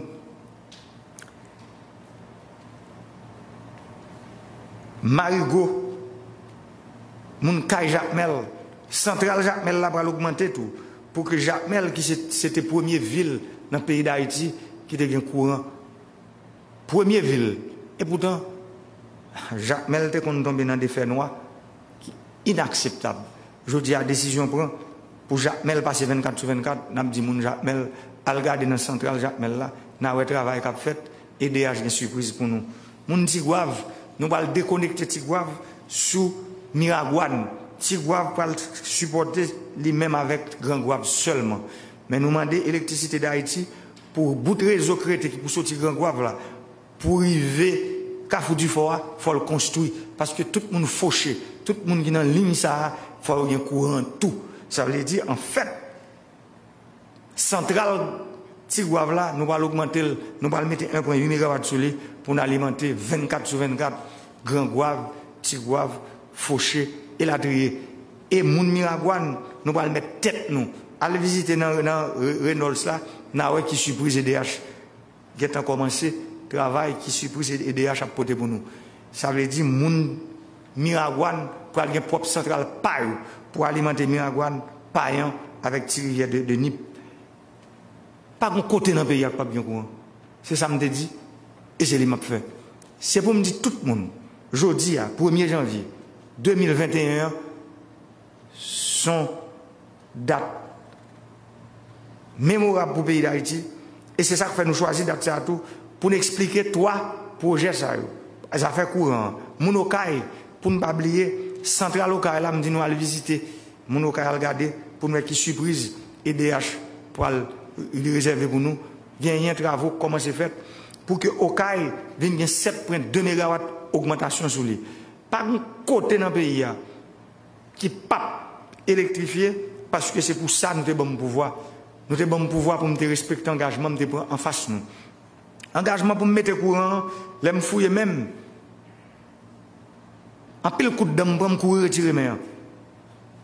Marigo, moun kay Jakmèl, santral Jakmèl la pral ogmante tou, pou ke Jakmèl, ki se, se te premye vil nan peyi Dayiti ki te gen kouran, premye vil, epoutan, Jakmèl te konn tonbe nan de fènwa ki inakseptab. Jodi a, desizyon pran pou Jakmèl pase vennkat sou vennkat, n ap di moun Jakmèl, al gade nan santral Jakmèl la, n a wè travay k ap fèt, E D H gen sipriz pou nou. Moun Tigwav, nou pral dekonekte Tigwav sou Miragwàn. Tigwav pral sipòte li menm avèk Grangwav sèlman. Men nou mande Elektrisite Dayiti pou bout rezo k rete ki pou soti Grangwav la, pou rive Kafou Difò a, fò l konstwi. Paske tout moun foche, tout moun ki nan liy sa a, fò yo gen kouran tou. Sa vle di, anfèt, santral Tigwav la, nou pral ogmante l, nou pral mete en pwen uit megawat sou li pou n alimante vennkat sou vennkat, Grangwav, Tigwav, Foche, elatriye. E moun Miragwàn, nou pral met tèt nou. Al vizite nan, nan Re-, Reynolds la, n a wè ki sipriz E D H gentan kòmanse travay, ki sipriz E D H ap pote pou nou. Sa vle di moun Miragwàn pral gen pwòp santral pa yo pou alimante Miragwàn, Payan avèk Ti Rivyè de, de Nip. Pa gon kote nan peyi a k p ap gen kouran. Se sa m te di, e se li m ap fè. Se pou m di tout moun, jodi a, premye janvye de mil venteyen an, s on dat memorab pou peyi Dayiti, e se sa k fè nou chwazi dat sa a tou, pou n eksplike twa pwojè sa yo. Zafè kouran an, moun Okay, pou n pa bliye, santral Okay la, m di nou al vizite, moun Okay al gade, pou n wè ki sipriz E D H pral li rezève pou nou. Genyen travo k kòmanse fèt pou ke Okay vin gen sèt pwen de megawat ogmantasyon sou li. Pa gen kote nan peyi a ki p ap elektrifye, paske se pou sa nou te ban m pouvwa. Nou te ban m pouvwa pou m te respekte angajman m te pran anfas nou. Angajman pou m mete kouran an, lè m fouye men m, anpil kout dan m pran, m kouri retire men an.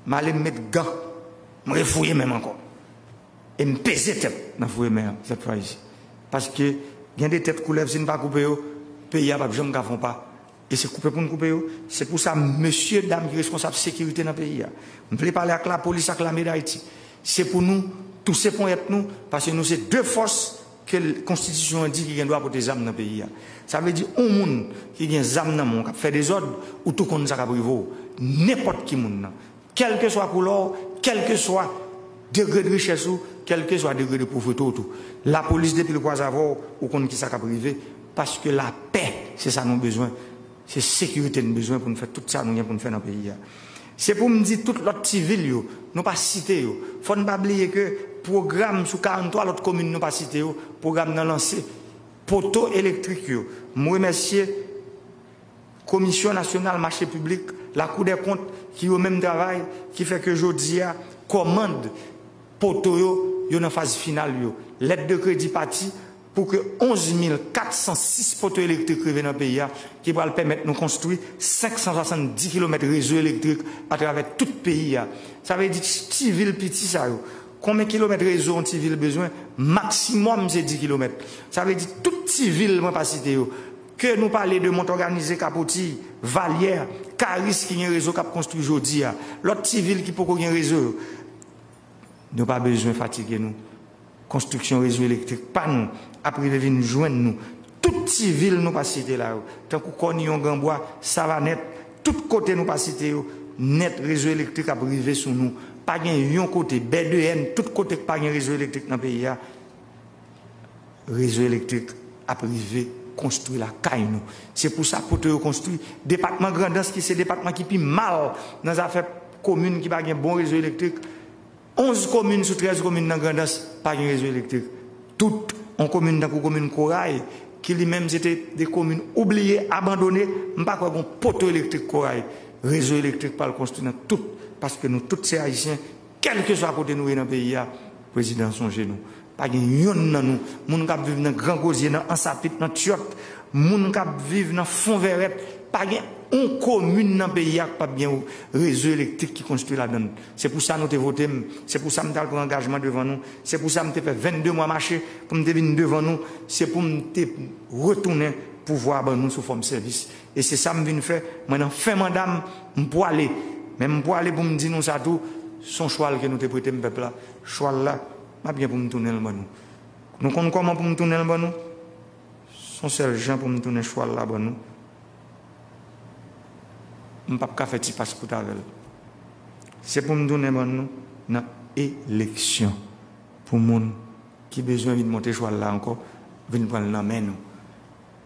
M ale m met gan, m refouye men m ankò. E m peze tèt nan fouye men an, sèt fwa isi. Paske gen de tèt koulèv, si n pa koupe yo, peyi a p ap janm ka fè yon pa. E se koupe pou n koupe yo. Se pou sa, mesye, dam ki responsab sekirite nan peyi a, m vle pale ak lapolis, ak lame Dayiti. Se pou nou touse ponyèt nou, paske nou se de fòs ke l-, konstitisyon an di ki gen dwa pote zam nan peyi a. Sa vle di, yon moun ki gen zam nan men w k ap fè dezòd, ou tou konn sa k ap rive w. Nenpòt ki moun nan. Kèlkeswa koulè w, kèlkeswa degre de richès ou, kèlkeswa degre de povrete w tou. Lapolis depi l kwaze avè w, ou konn kisa k ap rive, paske lapè, se sa nou bezwen. Se sekirite n bezwen pou n fè tout sa nou gen pou n fè nan peyi a. Se pou m di tout lòt ti vil yo, nou pa site yo. Fò n pa bliye ke pwogram sou karanntwa lòt komin nou pa site yo, pwogram nan lanse. Poto elektrik yo, m remèsye Komisyon Nasyonal Mache Piblik, Lakou dè Kont, ki yo menm travay, ki fè ke jodi a, kòmand poto yo, yo nan faz final yo. Lèt de kredi pati pou ke onz mil kat san sis poto elektrik rive nan peyi a, ki pral pèmèt nou konstwi senk san swasanndis kilomèt rezo elektrik atravè tout peyi a. Sa vle di ti vil piti sa yo. Konbyen kilomèt rezo yon ti vil bezwen? Maksimòm se dis kilomèt. Sa vle di tout ti vil mwen pa site yo. Ke nou pale de Mont Organize, Capotilles, Vallière, Caris ki gen rezo k ap konstwi jodi a. Lòt ti vil ki poko gen rezo yo. Nou pa bezwen fatige nou. Konstriksyon rezo elektrik pa nou ap rive vin jwenn nou. Tout ti vil nou pa site la yo, tankou Kòniyon, Granbwa, Savanèt, tout kote nou pa site yo, nèt rezo elektrik ap rive sou nou. Pa gen yon kote, Bèdeyèn, tout kote k pa gen rezo elektrik nan peyi a, rezo elektrik ap rive konstwi lakay nou. Se pou sa poto yo konstwi. Depatman Grandans, ki se depatman ki pi mal nan zafè komin ki pa gen bon rezo elektrik, onz komin sou trèz komin nan Grandans pa gen rezo elektrik. Tout, yon komin tankou komin Koray, ki li menm se te de komin oubliye, abandone, m pa kwè gon poto elektrik Koray. Rezo elektrik pral konstwi nan tout, paske nou tout se Ayisyen, kèlkeswa kote nou ye nan peyi a, prezidan sonje nou. Pa gen yonn nan nou, moun k ap viv nan Gran Gozye, nan Ansapit, nan Tyòt, moun k ap viv nan Fon Vèrèt, pa gen yon komin nan peyi a k p ap gen rezo elektrik ki konstwi ladan l. Se pou sa nou te vote m, se pou sa m t al pran angajman devan nou, se pou sa m te fè vennde mwa mache pou m te vin devan nou, se pou m te retounen pouvwa a ban nou sou fòm sèvis. E se sa m vin fè, mwen nan fen manda m, m pwale. Men m pwale pou m di nou sa tou, se yon chwal ke nou te prete m pèp la. Chwal la, m ap gen pou m tounen l ban nou. Nou konn kòman pou m tounen l ban nou? Se yon sèl jan pou m tounen chwal la ban nou. M p ap ka fè ti pas kout avè l. Se pou m tounen ban nou nan eleksyon. Pou moun ki bezwen vin monte chwal la ankò, vin pran l nan men nou.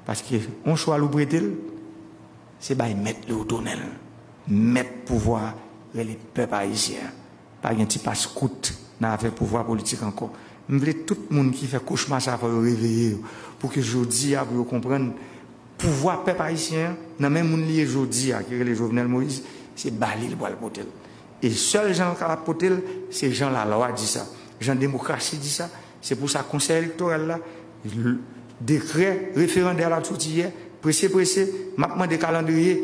Paske yon chwal ou prete l, se bay mèt li ou tounen l. Mèt pouvwa a rele pèp ayisyen an. Pa gen ti pas kout nan afè pouvwa politik ankò. M vle tout moun ki fè kochma sa fò yo reveye yo. Pou ke jodi a pou yo konprann pouvwa pèp ayisyen an nan men moun li ye jodi a ki rele Jovenel Moïse, se ba li li pral pote l. E sèl jan l kapab pote l, se jan lalwa di sa, jan demokrasi di sa. Se pou sa konsèy elektoral la, dekrè referandè la t soti yè, prese prese, m ap mande kalandriye,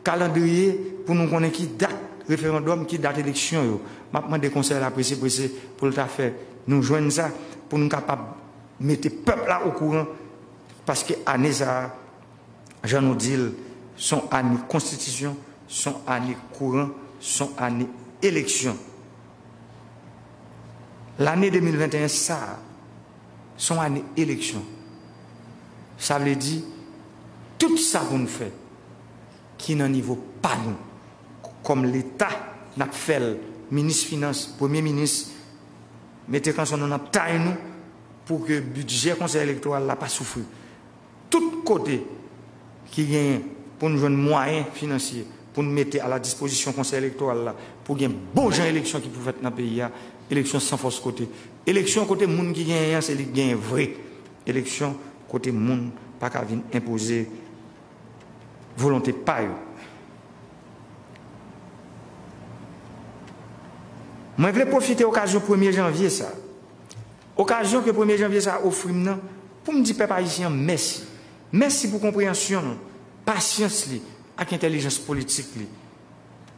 kalandriye pou nou konnen ki dat referandòm, ki dat eleksyon yo. M ap mande konsèy la prese prese pou l ta fè nou jwenn sa, pou nou kapab mete pèp la okouran, paske ane sa a, jan nou di l, se yon ane konstitisyon, se yon ane kouran, se yon ane eleksyon. Lane de mil venteyen sa a, se yon ane eleksyon. Sa vle di, tout sa pou n fè, ki nan nivo pa nou, kòm Leta, n ap fè l, minis finans, premye minis, mete kanson nou nan tay nou, pou ke bidjè konsèy elektoral la pa soufri. Tout kote ki genyen pou n jwenn mwayen finansye pou n mete a la dispozisyon konsèy elektoral la, pou gen bon jan eleksyon ki pou fèt nan peyi a, eleksyon san fòs kote. Eleksyon kote moun ki genyen an, se li k genyen vre. Eleksyon kote moun pa ka vin enpoze volonte pa yo. Mwen vle pwofite okazyon premye janvye sa, okazyon ke premye janvye sa ofri m nan, pou m di pèp ayisyen an mèsi. Mèsi pou konpreyansyon l, pasyans li ak entèlijans politik li.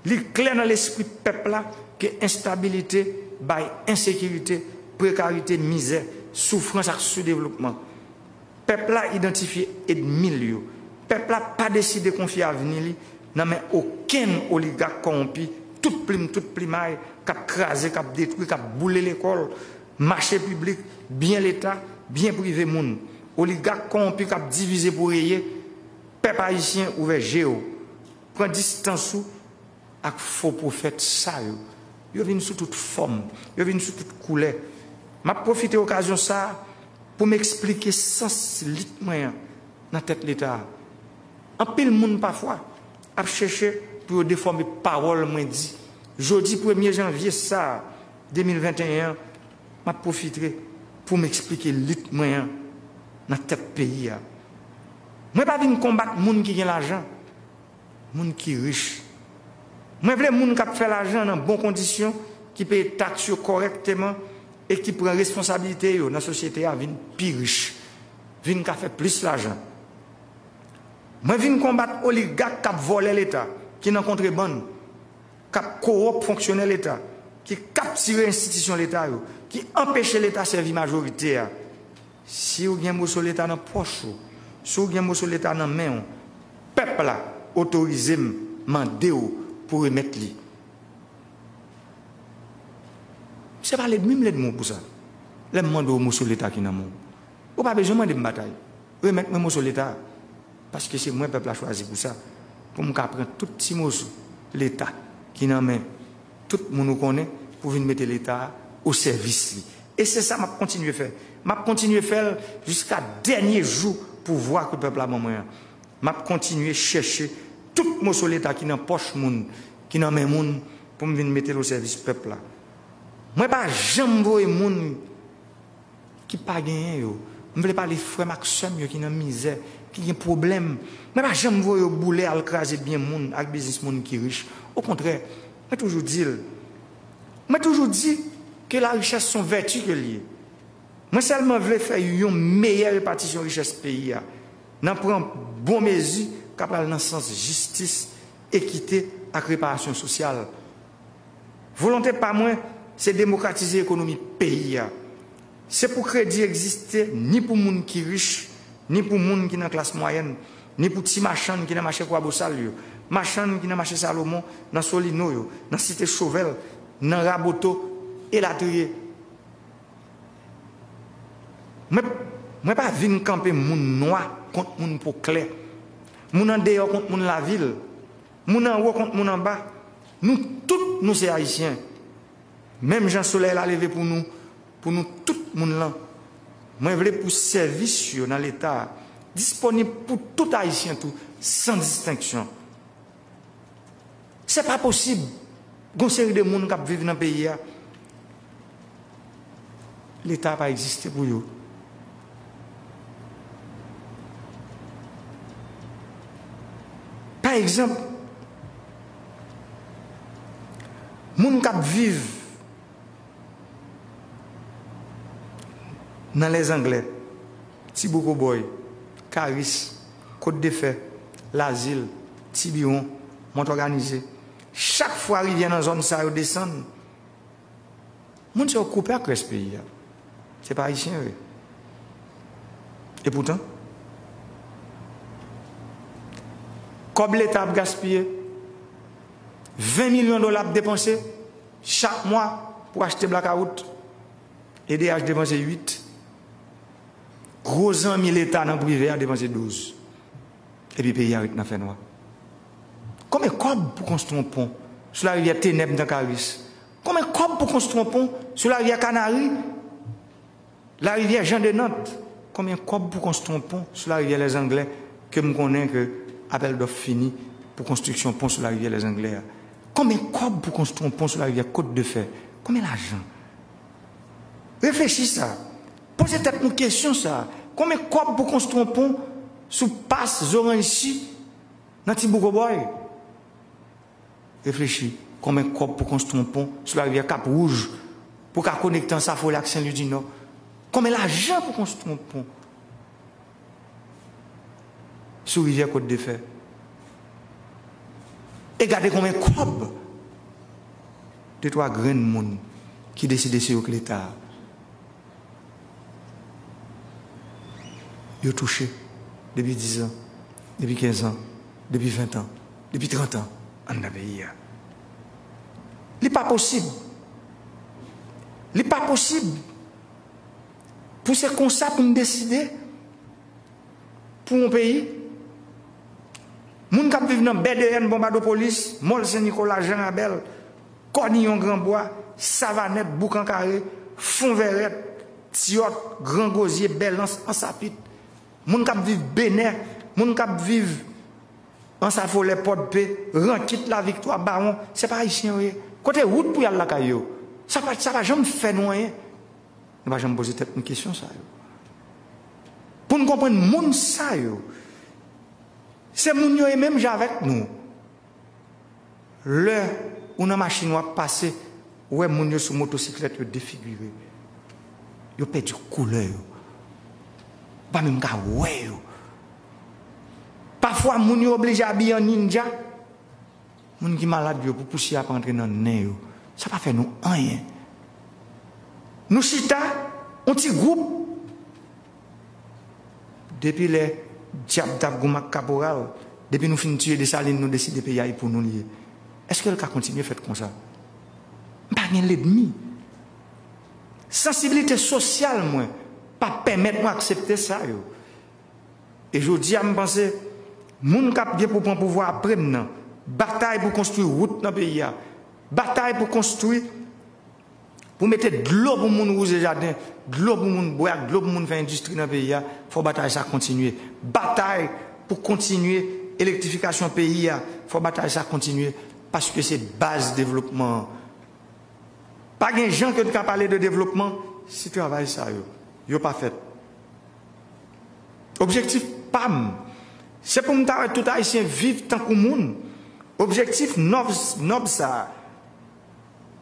Li klè nan lespri pèp la ke enstabilite bay ensekirite, prekarite, mizè, soufrans ak soudevlopman. Pèp la idantifye ènmi l yo. Pèp la pa deside konfye avni li nan men okenn oligak kòwonpi, tout plim, tout plimay, k ap kraze, k ap detwi, k ap boule lekòl, mache piblik, byen Leta, byen prive moun. Oligak kòwonpi k ap divize pou reye. Pèp ayisyen, ouvè je w. Pran distans ou ak fo pwofèt sa yo. Yo vin sou tout fòm, yo vin sou tout koulè. M ap pwofite okazyon sa a pou m eksplike sans lit mwen an nan tèt Leta a. Anpil moun pafwa ap chèche pou yo defòme pawòl mwen di. Jodi premye janvye sa a, de mil venteyen an, m ap pwofite pou m eksplike lit mwen an nan tèt peyi a. Mwen pa vin konbat moun ki gen lajan, moun ki rich. Mwen vle moun k ap fè lajan nan bon kondisyon, ki peye taks yo kòrèkteman e ki pran responsablite yo nan sosyete a vin pi rich, vin ka fè plis lajan. Mwen vin konbat oligak k ap vòlè Leta, ki nan kontrebann, k ap kowòp fonksyonè Leta, ki kaptire enstitisyon Leta yo, ki anpeche Leta sèvi majorite a. Si w gen moso Leta nan pòch ou, si w gen moso Leta nan men w, pèp la otorize m mande w pou remèt li. Se pa lèd, menm lèd mo pou sa. Lè m mande w moso Leta ki nan men w, ou pa bezwen mande m batay. Remèt mwen moso Leta a. Paske se mwen pèp la chwazi pou sa. Pou m ka pran tout ti moso Leta ki nan men tout moun ou konnen pou vin mete Leta a o sèvis li. E se sa m ap kontinye fè. M ap kontinye fè l jiska dènye jou pouvwa ke pèp la ban mwen an. M ap kontinye chèche tout moso Leta ki nan pòch moun, ki nan men moun, pou m vin mete l o sèvis pèp la. Mwen pa janm voye moun ki pa genyen yo. M vle pale frè m ak sè m yo ki nan mizè, ki gen pwoblèm. Mwen pa janm voye yo boule al kraze byen moun ak biznis moun ki rich. Okontrè, mwen toujou di l, mwen toujou di ke larichès se yon vèti ke l ye. Mwen sèlman vle fè yon meyè repatisyon richès peyi a, nan pran bon mezi k ap pral nan sans jistis, ekite ak reparasyon sosyal. Volonte pa mwen, se demokratize ekonomi peyi a. Se pou kredi egziste ni pou moun ki rich, ni pou moun ki nan klas mwayèn, ni pou ti machann ki nan mache Kwabosal yo, machann ki nan mache Salomon, nan Solino yo, nan Site Chovèl, nan Raboto, elatriye. Mwen, mwen pa vin kanpe moun nwa kont moun po klè, moun andeyò kont moun lavil, moun anwo kont moun anba. Nou tout, nou se Ayisyen. Menm jan solèy la leve pou nou, pou nou tout moun lan. Mwen vle pou sèvis yo nan Leta a disponib pou tout Ayisyen tou, san distenksyon. Se pa posib. Gon seri de moun k ap viv nan peyi a, Leta pa egziste pou yo. Pa egzanp, moun k ap viv nan Lèzanglè, Ti Bouko Bòy, Karis, Kot de Fè, Lazil, Tibiwon, Mont Òganize. Chak fwa rivyè nan zòn sa yo desann, moun sa yo koupe ak rès peyi a. Se pa Ayisyen yo ye. Epoutan, kòb Leta ap gaspiye, ven milyon dola ap depanse chak mwa pou achte blakawout. E D H depanse uit. Gwo zanmi Leta nan prive a depanse douz. Epi peyi a ret nan fènwa. Konbyen kòb pou konstwi yon pon sou larivyè Tenèb nan Karis? Konbyen kòb pou konstwi yon pon sou larivyè Kanari, larivyè Jan de Nant? Konbyen kòb pou konstwi yon pon sou larivyè Lèzanglè, ke m konnen ke apèl dòf fini pou konstriksyon pon sou larivyè Lèzanglè a? Konbyen kòb pou konstwi yon pon sou larivyè Kot de Fè? Konbyen lajan? Reflechi sa. Poze tèt nou kesyon sa. Konbyen kòb pou konstwi yon pon sou pas Zoranjsi nan Ti Bouko Bòy? Reflechi. Konbyen kòb pou konstwi yon pon sou larivyè Kap Wouj pou ka konekte Anse Affolay ak Sen Lwi di Nò? Konbyen lajan pou konstwi yon pon sou rivyè Kot de Fè? E gade konbyen kòb de twa grenn moun ki deside se yo k Leta a, yo touche depi diz an, depi kenz an, depi ven an, depi trant an anndan peyi a. Li pa posib. Li pa posib pou se konsa pou n deside pou yon peyi. Moun k ap viv nan Bèdeyèn, Bonbadopolis, Mòl Sen Nikola, Jan Rabèl, Kòniyon, Granbwa, Savanèt, Boukan Kare, Fon Vèrèt, Tiyòt, Gran Gozye, Bèlans, Ansapit. Moun k ap viv Benè, moun k ap viv Ansafolè, Pòdpe, Rankit, Laviktwa, Bawon, se pa Ayisyen yo ye. Kote wout pou y al lakay yo? Sa pa, sa pa janm fè nou anyen. Nou pa janm poze tèt nou kesyon sa yo. Pou n konprann moun sa yo, se moun yo ye menm jan avèk nou. Lè ou nan machin w ap pase, ou wè moun yo sou motosiklèt yo defigire. Yo pèdi koulè yo. Ou pa menm ka wè yo. Pafwa moun yo oblije abiye an ninja. Moun ki malad yo pou pousyè a pa antre nan nen yo. Sa pa fè nou anyen. Nou chita, yon ti gwoup. Depi lè dyab t ap goumen ak kaporal, depi nou fin tiye Desalin, nou deside peyi a e pou nou li ye. Èske l ka kontinye fèt konsa? M pa gen lènmi. Sansibilite sosyal mwen pa pèmèt mwen aksepte sa yo. E jodi a, m panse, moun k ap gen pou pran pouvwa apre m nan, batay pou konstwi wout nan peyi a, batay pou konstwi, pou mete dlo pou moun wouze jaden, dlo pou moun bwè ak dlo pou moun fè endistri nan peyi a, fò batay sa kontinye. Batay pou kontinye elektrifikasyon peyi a, fò batay sa kontinye, paske se baz devlopman an. Pa gen jan ke n ka pale de devlopman si travay sa yo, yo pa fèt. Objektif pa m, se pou m ta wè tout Ayisyen viv tankou moun. Objektif nòb, nòb sa a,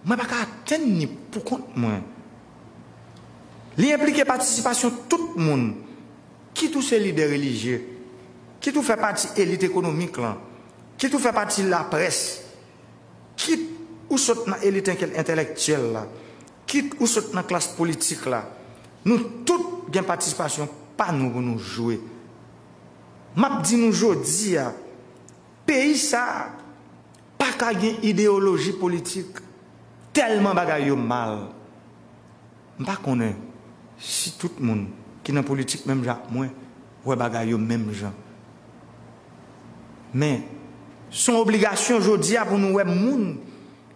mwen pa ka atenn ni pou kont mwen. Li enplike patisipasyon tout moun, kit ou se lidè relijye, kit ou fè pati elit ekonomik lan, kit ou fè pati laprès, kit ou sot nan elit entèlektyèl la, kit ou sot nan klas politik la, nou tout gen patisipasyon pa nou pou nou jwe. M ap di nou jodi a, peyi sa a pa ka gen ideyoloji politik, tèlman bagay yo mal. M pa konnen si tout moun ki nan politik menm jan ak mwen wè bagay yo menm jan. Men, se yon obligasyon jodi a pou nou wè moun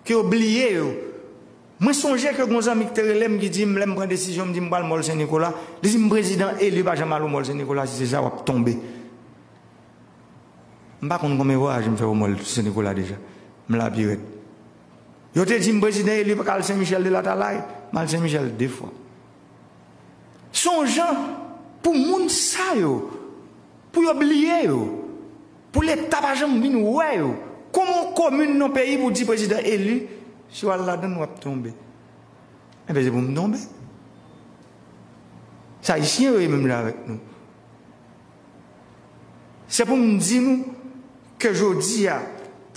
ke yo bliye yo. Mwen sonje ke gon zanmi ki te rele m, ki di m, lè m pran desizyon, m di m pral Mòl Sen Nikola, li di m, prezidan eli pa janm al o Mòl Sen Nikola, si se sa w ap tonbe. M pa konn konbyen vwayaj m fè o Mòl Sen Nikola deja. M la pi rèd. Yo te di m prezidan eli pa ka al Sen Michèl de Latalay, m al Sen Michèl de fwa. Se yon jan pou moun sa yo, pou yo bliye yo, pou Leta pa janm vin wè yo. Kòman yon komin nan peyi pou di prezidan eli, si w al ladan l, w ap tonbe. Enben, se pou m tonbe. Se Ayisyen yo ye menm jan avèk nou. Se pou m di nou ke jodi a,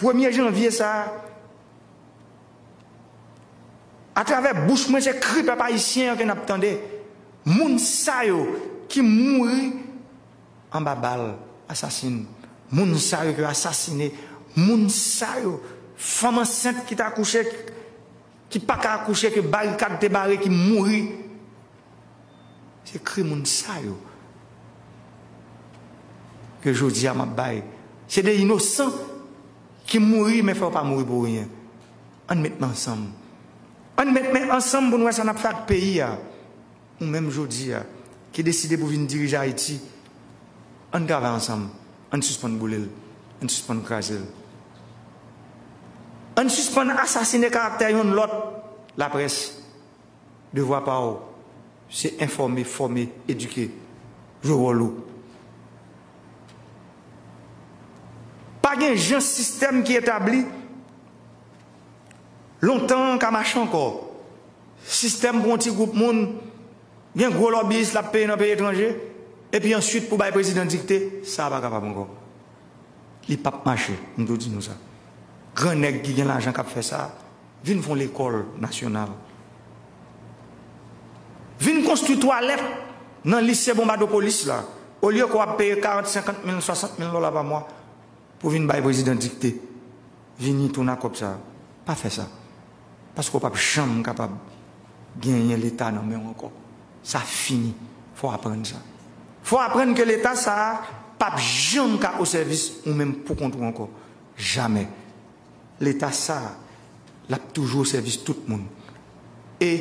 premye janvye sa a, atravè bouch mwen, se kri pèp ayisyen an ke n ap tande. Moun sa yo ki mouri anba bal asasin, moun sa yo ki asasine, moun sa yo, fanm ansent ki t akouche, ki pa ka akouche, ke barikad te bare, ki mouri. Se kri moun sa yo ke jodi a m ap bay. Se de inosan ki mouri, men fò yo pa mouri pou rien. Ann met men ansanm. Ann met men ansanm pou n wè sa n ap fè ak peyi a. Ou menm jodi a, ki deside pou vin dirije Ayiti, ann travay ansanm. Ann sispann boule l. Ann sispann kraze l. Ann sispann asasine karaktè youn lòt. Laprès, devwa pa w, se enfòme, fòme, edike, jwe wòl ou. Pa gen jan sistèm ki etabli lontan an ka mache ankò. Sistèm pou yon ti gwoup moun, gen gwo lòbiyis l ap peye nan peyi etranje, epi answit pou bay prezidan dikte, sa a pa kapab ankò. Li p ap mache, m tou di nou sa. Gran nèg ki gen lajan k ap fè sa, vin fè yon lekòl nasyonal. Vin konstwi twalèt nan lise Bonbadopolis la, olye ke w ap peye karant, senkant mil, swasant mil dola pa mwa pou vin bay prezidan dikte. Vini tounen ak kòb sa. Pa fè sa. Paske w p ap janm kapab genyen Leta nan men w ankò. Sa fini. Fò w aprann sa. Fò w aprann ke Leta sa a p ap janm ka o sèvis ou menm pou kont ou ankò. Jamè. Leta sa a, l ap toujou o sèvis tout moun. E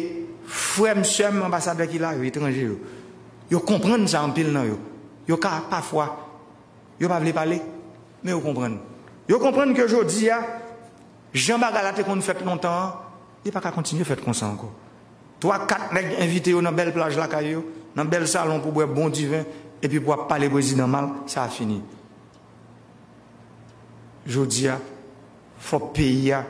frè m, sè m, anbasadè ki la yo, etranje yo, yo konprann sa, anpil nan yo. Yo ka, pafwa, yo pa vle pale. Men yo konprann. Yo konprann ke jodi a, jan bagay la te konn fèt lontan an, li pa ka kontinye fèt konsa ankò. Twa, kat nèg envite yo nan bèl plaj lakay yo, nan bèl salon pou bwè bon diven, epi pou ap pale prezidan mal, sa a fini. Jodi a, fò peyi a,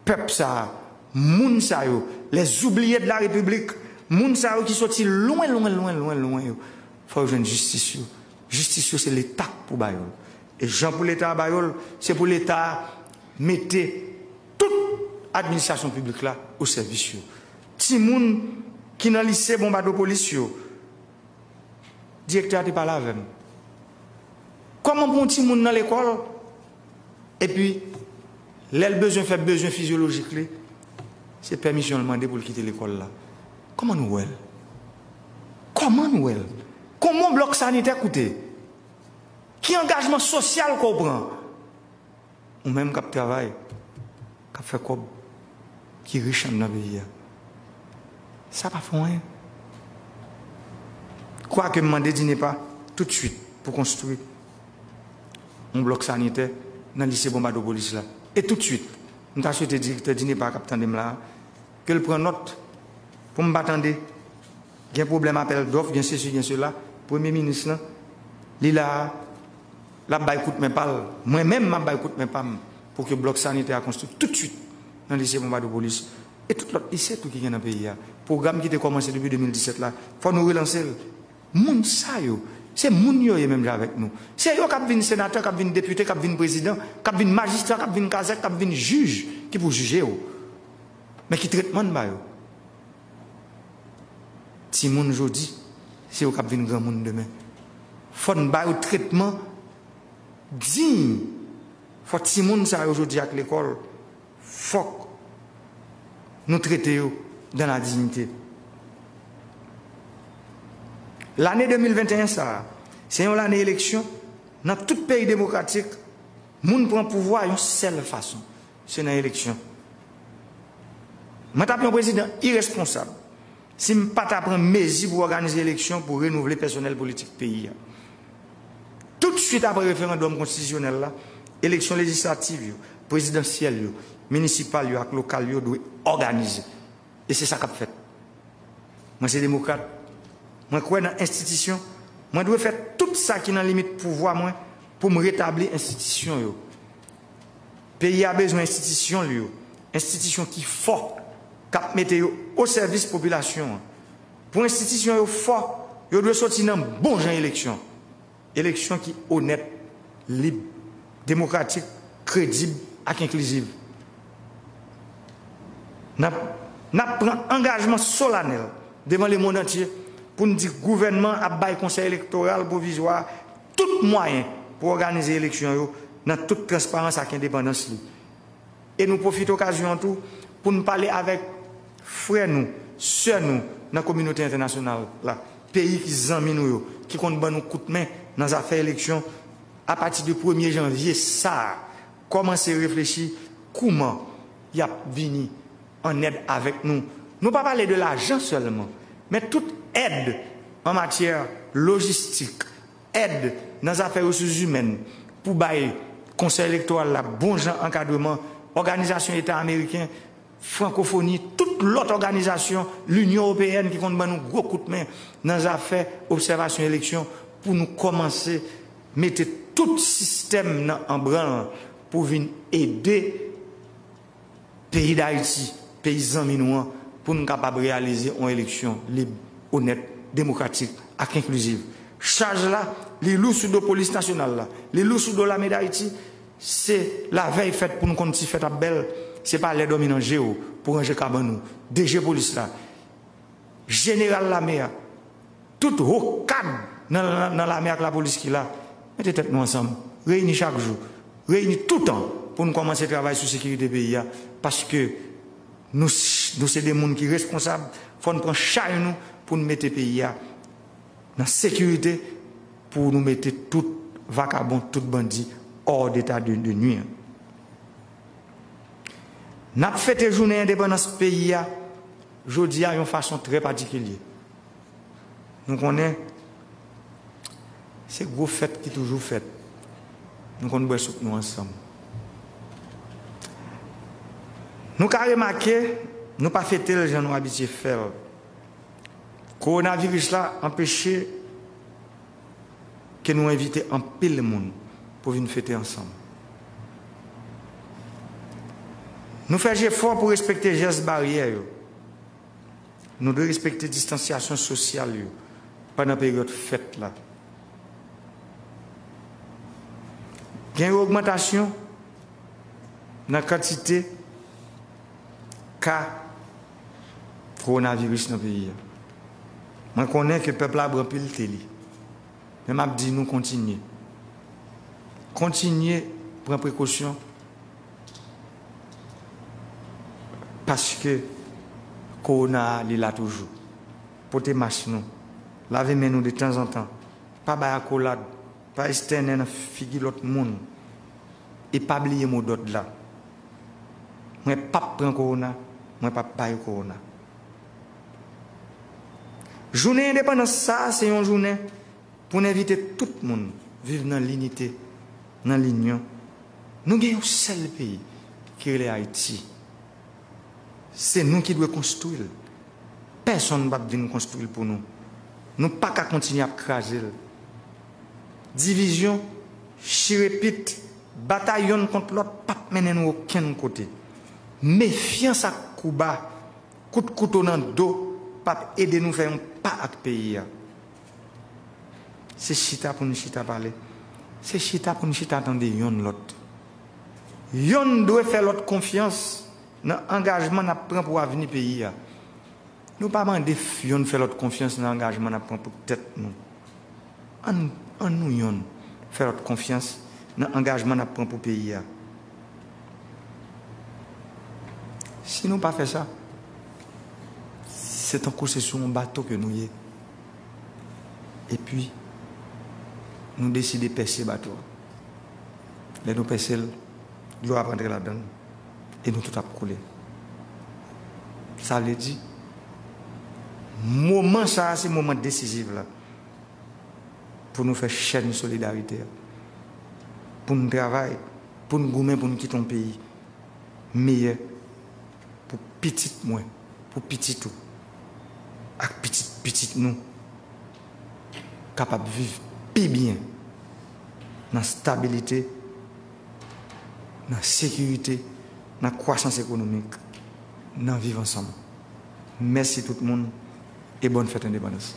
pèp sa a, moun sa yo, les oubliés de la République, moun sa yo ki soti lwen, lwen, lwen, lwen, lwen yo, fò yo jwenn jistis yo. Jistis yo se Leta k pou ba yo l. E jan pou Leta a ba yo l, se pou Leta a mete tout administrasyon piblik la o sèvis yo. Timoun ki nan lise Bonbadopolis yo, direktè a te pale avè m. Kòman pou yon timoun nan lekòl, epi lè l bezwen fè bezwen fizyolojik li, se pèmisyon l mande pou l kite lekòl la? Kòman nou wè l? Kòman nou wè l? Kòman yon blòk sanitè koute? Ki angajman sosyal ke w pran? Ou menm k ap travay, k ap fè kòb, ki rich anndan peyi a, sa pa fè anyen. Kwake m mande DINEPA toutswit pou konstwi yon blòk sanitè nan lise Bonbadopolis la. E toutswit, m ta swete direktè DINEPA k ap tande m la a, ke l pran nòt pou m pa tande gen pwoblèm apèl dòf, gen sesi, gen sela. Premye minis lan, li la a, l ap bay kout men pa l. Mwen menm, m ap bay kout men pa m pou ke blòk sanitè a konstwi toutswit nan lise Bonbadopolis e tout lòt lise tou ki gen nan peyi a. Pwogram ki te kòmanse depi de mil disèt la, fò nou relanse l. Moun sa yo, se moun yo ye menm jan avèk nou. Se yo k ap vin senatè, k ap vin depite, k ap vin prezidan, k ap vin majistra, k ap vin kazèk, k ap vin jij ki pou jije w. Men ki tretman n ba yo? Timoun jodi, se yo k ap vin granmoun demen. Fò n ba yo tretman diy. Fò timoun sa yo jodi a k lekòl, fòk nou trete yo dans la dignité. Lane de mil venteyen sa a, se yon lane eleksyon. Nan tout peyi demokratik, moun pran pouvwa yon sèl fason, se nan eleksyon. Mwen t ap yon prezidan iresponsab si m pa ta pran mezi pou òganize eleksyon pou renouvle pèsonèl politik peyi a. Toutswit apre referandòm konstitisyonèl la, eleksyon lejislativ yo, prezidansyèl yo, minisipal yo ak lokal yo dwe òganize. E se sa k ap fèt. Mwen se demokrat. Mwen kwè nan enstitisyon. Mwen dwe fè tout sa ki nan limit pouvwa mwen pou m retabli enstitisyon yo. Peyi a bezwen enstitisyon l yo, enstitisyon ki fò, k ap mete yo o sèvis popilasyon an. Pou enstitisyon yo fò, yo dwe soti nan bon jan eleksyon. Eleksyon ki onèt, lib, demokratik, kredib ak enkliziv. N ap, n ap pran angajman solanèl devan lemonn antye pou n di gouvènman ap bay Konsèy Elektoral Pwovizwa tout mwayen pou òganize eleksyon yo nan tout transparans ak endepandans li. E nou pwofite okazyon an tou pou n pale avèk frè nou, sè nou nan kominote entènasyonal la, peyi ki zanmi nou yo, ki konn ban nou kout men nan zafè eleksyon, apati de premye janvye sa a, kòmanse reflechi kouman y ap vini an èd avèk nou. Nou pa pale de lajan sèlman, men tout èd an matyè lojistik, èd nan zafè resous imèn pou bay Konsèy Elektoral la bon jan ankadreman, Òganizasyon Eta Ameriken, Frankofoni, tout lòt òganizasyon, Linyon Ewopeyèn ki konn ban nou gwo kout men nan zafè obsèvasyon eleksyon pou nou kòmanse mete tout sistèm nan an branl pou vin ede peyi Dayiti, peyi zanmi nou an, pou n kapab reyalize yon eleksyon lib, onèt, demokratik ak enkliziv. Chaj la, li lou sou do polis nasyonal la, li lou sou do lame Dayiti. Se lavèy fèt pou n konn si fèt ap bèl, se pa lè dòmi nan je w pou ranje kabann ou. D G polis la, jeneral lame a, tout wo kad nan, nan, nan lame ak lapolis ki la, mete tèt nou ansanm, reyini chak jou, reyini toutan pou n kòmanse travay sou sekirite peyi a, paske nou, nou se de moun ki responsab, fò n pran chay nou pou n mete peyi a nan sekirite, pou nou mete tout vakabon, tout bandi hors d'état de, de nuire. N ap fete jounen endepandans peyi a jodi a yon fason trè patikilye. Nou konnen se gwo fèt ki toujou fèt. Nou konn bwè soup nou ansanm. Nou ka remake, nou pa fete l jan nou abitye fè l. Kowonaviris la anpeche ke nou envite anpil moun pou vin fete ansanm. Nou fè jefò pou respekte jès baryè yo. Nou dwe respekte distansyasyon sosyal yo pandan peryòd fèt la. Gen yon ogmantasyon nan kantite ka kowonaviris nan peyi a. Mwen konnen ke pèp la bwè anpil te li. Men m ap di nou kontinye. Kontinye pran prekosyon paske kowona a li la toujou. Pote mas nou. Lave men nou de tanzantan. Pa bay akolad. Pa estènen nan figi lòt moun. E pa bliye modòd la. Mwen p ap pran kowona, mwen p ap bay kowona. Jounen endepandans sa a se yon jounen pou n envite tout moun viv nan linite, nan linyon. Nou gen yon sèl peyi ki rele Ayiti. Se nou ki dwe konstwi l. Pèsonn p ap vin konstwi l pou nou. Nou pa ka kontinye ap kraze l. Divizyon, chirepit, batay yonn kont lòt p ap mennen nou okenn kote. Mefyans ak kouba, kout kouto nan do p ap ede nou fè yon pa ak peyi a. Se chita pou n chita pale. Se chita pou n chita tande yonn lòt. Yonn dwe fè lòt konfyans nan angajman n ap pran pou avni peyi a. Nou pa mande f- yonn fè lòt konfyans nan angajman n ap pran pou tèt nou. Ann, ann nou yonn fè lòt konfyans nan angajman n ap pran pou peyi a. Si nou pa fè sa, se tankou se sou yon bato ke nou ye. Epi, nou deside pèse bato a. Lè nou pèse l, dlo ap antre ladan l e nou tout ap koule. Sa vle di, moman sa a se moman desiziv la pou nou fè chèn solidarite a, pou n travay, pou n goumen, pou n kite yon peyi meyè pou pitit mwen, pou pitit ou, ak pitit pitit nou kapab viv pi byen nan stabilite, nan sekirite, nan kwasans ekonomik, nan viv ansanm. Mèsi tout moun e bòn fèt endepandans.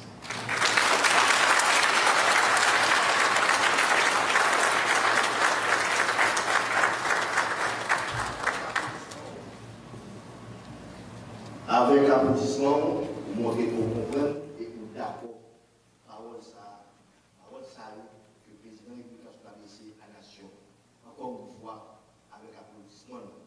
Avèk aplodisman w, ou montre ke w konprann e ke w dakò pawòl sa, pawòl sa yo ke Prezidan Repiblik Nasyonal adrese a nasyon. Ankò yon fwa, avèk aplodisman nou.